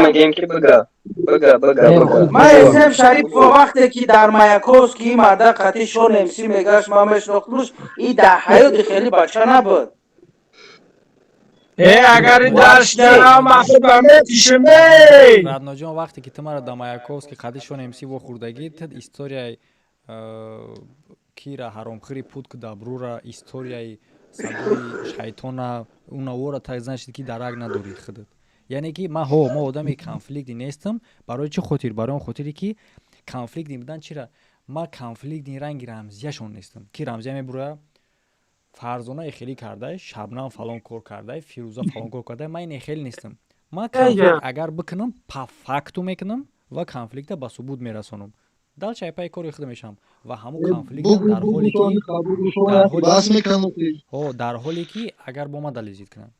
Мегем, ки бага, бага, бага, бага. Ман Эсем Шарипова вақте ки дар Маяковский марда қати Шон МС мегашт, ман мешнохтмуш, и дар ҳаёти хеле бача набуд. Э, агар дарш дарам, махуба метишем, эй. Радноҷон, вақте ки ту мара дар Маяковский қади Шон МС вохӯрдагӣ, ту историяи кира ҳаромхӯри путк дабрура, историяи садои шайтона, унавора так, значит, ки дарак надорӣ худат. Яъне ки ман ҳо, мо одами конфликтӣ нестам. Барои чӣ хотир? Барои он хотире ки конфликтӣ будан чира, ман конфликтни ранги Рамзияшон нестам, ки Рамзия мебуроя, Фарзона эхелӣ кардай, Шабнам фалон кор кардай, Фирӯза фалон кор кардай. Ман ин эхелӣ нестам. Ман конфликт агар бикунам, по факту мекунам ва конфликта ба субут мерасонам. Дальше айпаи кори худ мешавам ва ҳамун конфликт дар ҳоле ки агар бо ман далезид кунам.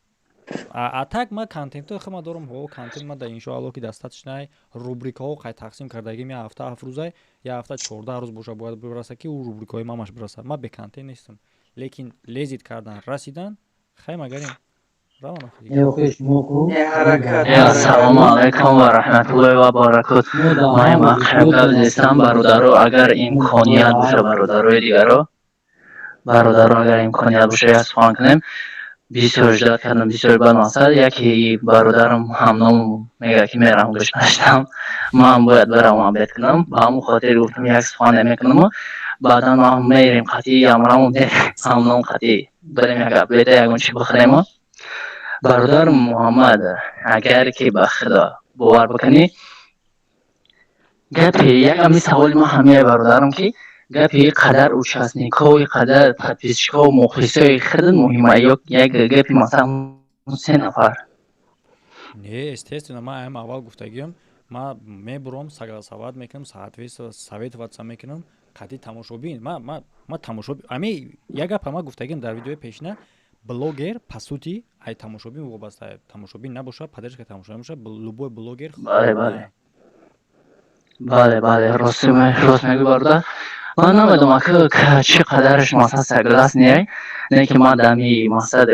А так ма контентҳои худ ма дорам. Ҳо, контент ма да, иншоалло, ки достаточно. Рубрикаҳо қай тақсим кардагим: як ҳафта 7 рӯза, як ҳафта 14 рӯз боша, бояд бираса, ки ӯ рубрикаҳои мамаш бираса. Ма беконтент нестам, лекин лезить кардан расидан, хай, магарем. Ассалому алайкум ва раҳматуллоҳи ва баракот. Ман мақшаб нестам, бародаро, агар имконият боша, бародарои дигаро, бародаро, агар имконият боша, як сухан кунем. Бисёр ждать кардам, бисёр. Баъд мақсад, яке бародарам ҳамном мега, ки мерам, гӯш наштам, ман бояд барам обед кунам. Ба ҳамон хотир гуфтам, як сухан мекунаму баъдан ман мерем қатъи ямраму ҳамном, қатъи барем, як обеда, ягон чи бихӯрему. Бародар Муҳаммад, агар ки ба Худо бовар бикунӣ, гапи як ами саволи ман ҳамяи, бародарам, ки гапи қадар участникҳои, қадар подписчикҳо, мухлисои худ муҳима ё як гапи масалан се нафар? Не, естественно, ман ам аввал гуфтагиам, ман мебурам, согласовать мекунам, советоваться мекунам қатъи тамошобин. Ма тамошобин, ами як гапа ма гуфтагиам дар видеои пешина: блогер по сути ай тамошобин вобаста. Тамошобин набошад, поддержка тамошобин бошад, любой блогер. Бале, бале, бале, бале, рост, рост мегӯй, бародар. Ман намедонам, ака, чӣ қадараш масалан согласный, не ки ман дами мақсад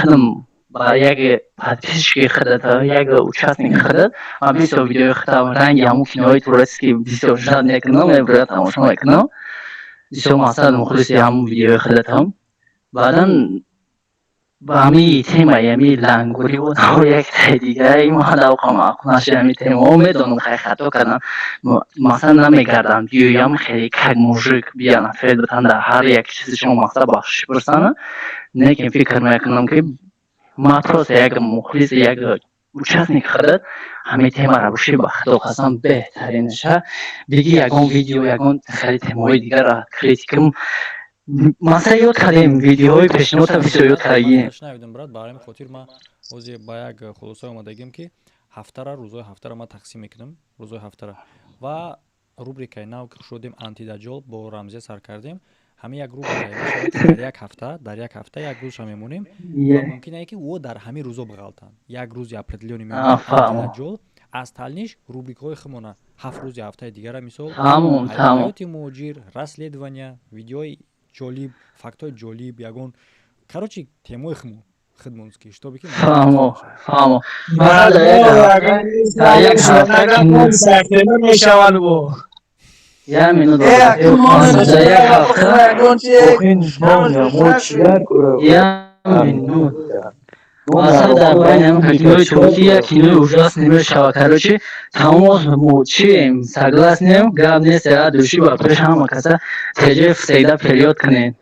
худам ба як подписчики худат, як участник худат, ман бисёр видеои худам, ранги ҳамун кинои турецкий, бисёр ждать мекунам, мебуря тамошо мекунам, бисёр мақсад мухлиси ҳамун видеои худатам. Баъдан ба ҳамин темаи ҳами лангуриву як дигаи ман давқа маъқул нашуд ҳамин темао. Медонам, хай, хато кардам, мақсад намегардам, биёям хеле как мужик биян ответ битан дар ҳар як чизи шумо, мақсад бахшиш пурсана. Лекин фикр мекунам, ки ман просто як мухлис, як участник худат, ҳамин темаро буши, ба худо қасам, беҳтаринаша биги. Ягон видео, ягон хеле темаҳои дигара критикам, масалан, ёд кардем, видеоҳои пешниҳодам бисёр ёд кардагием. Шунавидам, брат. Ба ҳамин хотир ман ҳозир ба як хулосае омадагим, ки ҳафтара, рӯзҳои ҳафтара ман тақсим мекунам, рӯзҳои ҳафтара. Ва рубрикаи нав ки шудем, антидаҷол, бо Рамзия сар кардем. Ҳамин як рубрика мешавад, ки дар як ҳафта як рӯзша мемонем ва мумкин ае, ки ӯ дар ҳамин рӯзо бағалтанд, як рӯзи определённый мемонем антидаҷол, аз талниш рубрикаҳои худмона 7 рӯзи ҳафтаи дигара, мисол, ҳаёти муҳоҷир, расследования, видеои ҷолиб, фактҳои ҷолиб, ягон, короче, темаои худмон худмонски, чтобы ки Фаҳмо, фаҳмо. Дар як ҳафта мешаванд бо як минут, дар як ҳафта, як минут. Масалан, дар байни ҳам кинои туркӣ як кинои ужасный мешавад. Короче, тамом, мо чием, согласный ем, гап нест, я души ба пеш ҳама каса теҷе всегда вперёд кунед.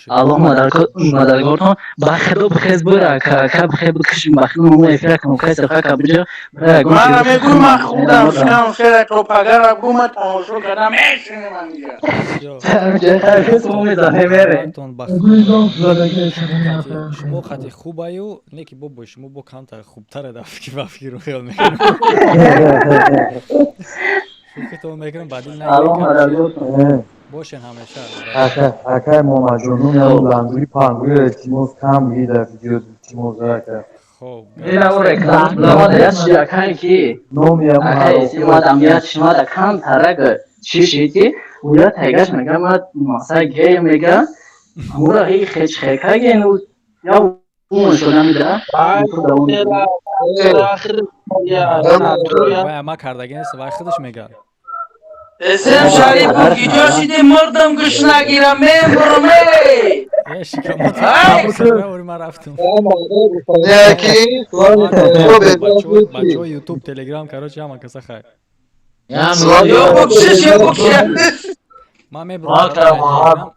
Аллоҳ мададгортон. Ба худо, бихез, бура ка бихе бикушим, ба худо, мо эфира кунам, кайса хака биҷа. Мана мегӯй, ман худам шикам хела то пагара гума тамошо кардам, мешинем анҷа. Мезанем. Шумо хати хубаю, не ки бо шумо бо камтар хубтаре да фикр, ба фикру хел мекунам, фикртон мекунам, бадил бошен ҳамеша. Акай Муҳаммадҷон, лангури пангури илтимос, кам бигӣ дар видео, илтимос, ака. Хоб. Акай ки акай кам тарак чӣ шид, ки уя тайгаш мега, ма маса гей мега, мура хеч хекаген я шуда мида. Вай ма кардаги нест, вай худаш мега. Эсем Шарипов, киҷо шиди? Мурдам гушнагира, мемурам, эй! Ман рафтам. Бачаҳои Ютуб, Телеграм, короче, ҳама каса хайр. Ё букшиш, ё букшиш. Ман мебурам.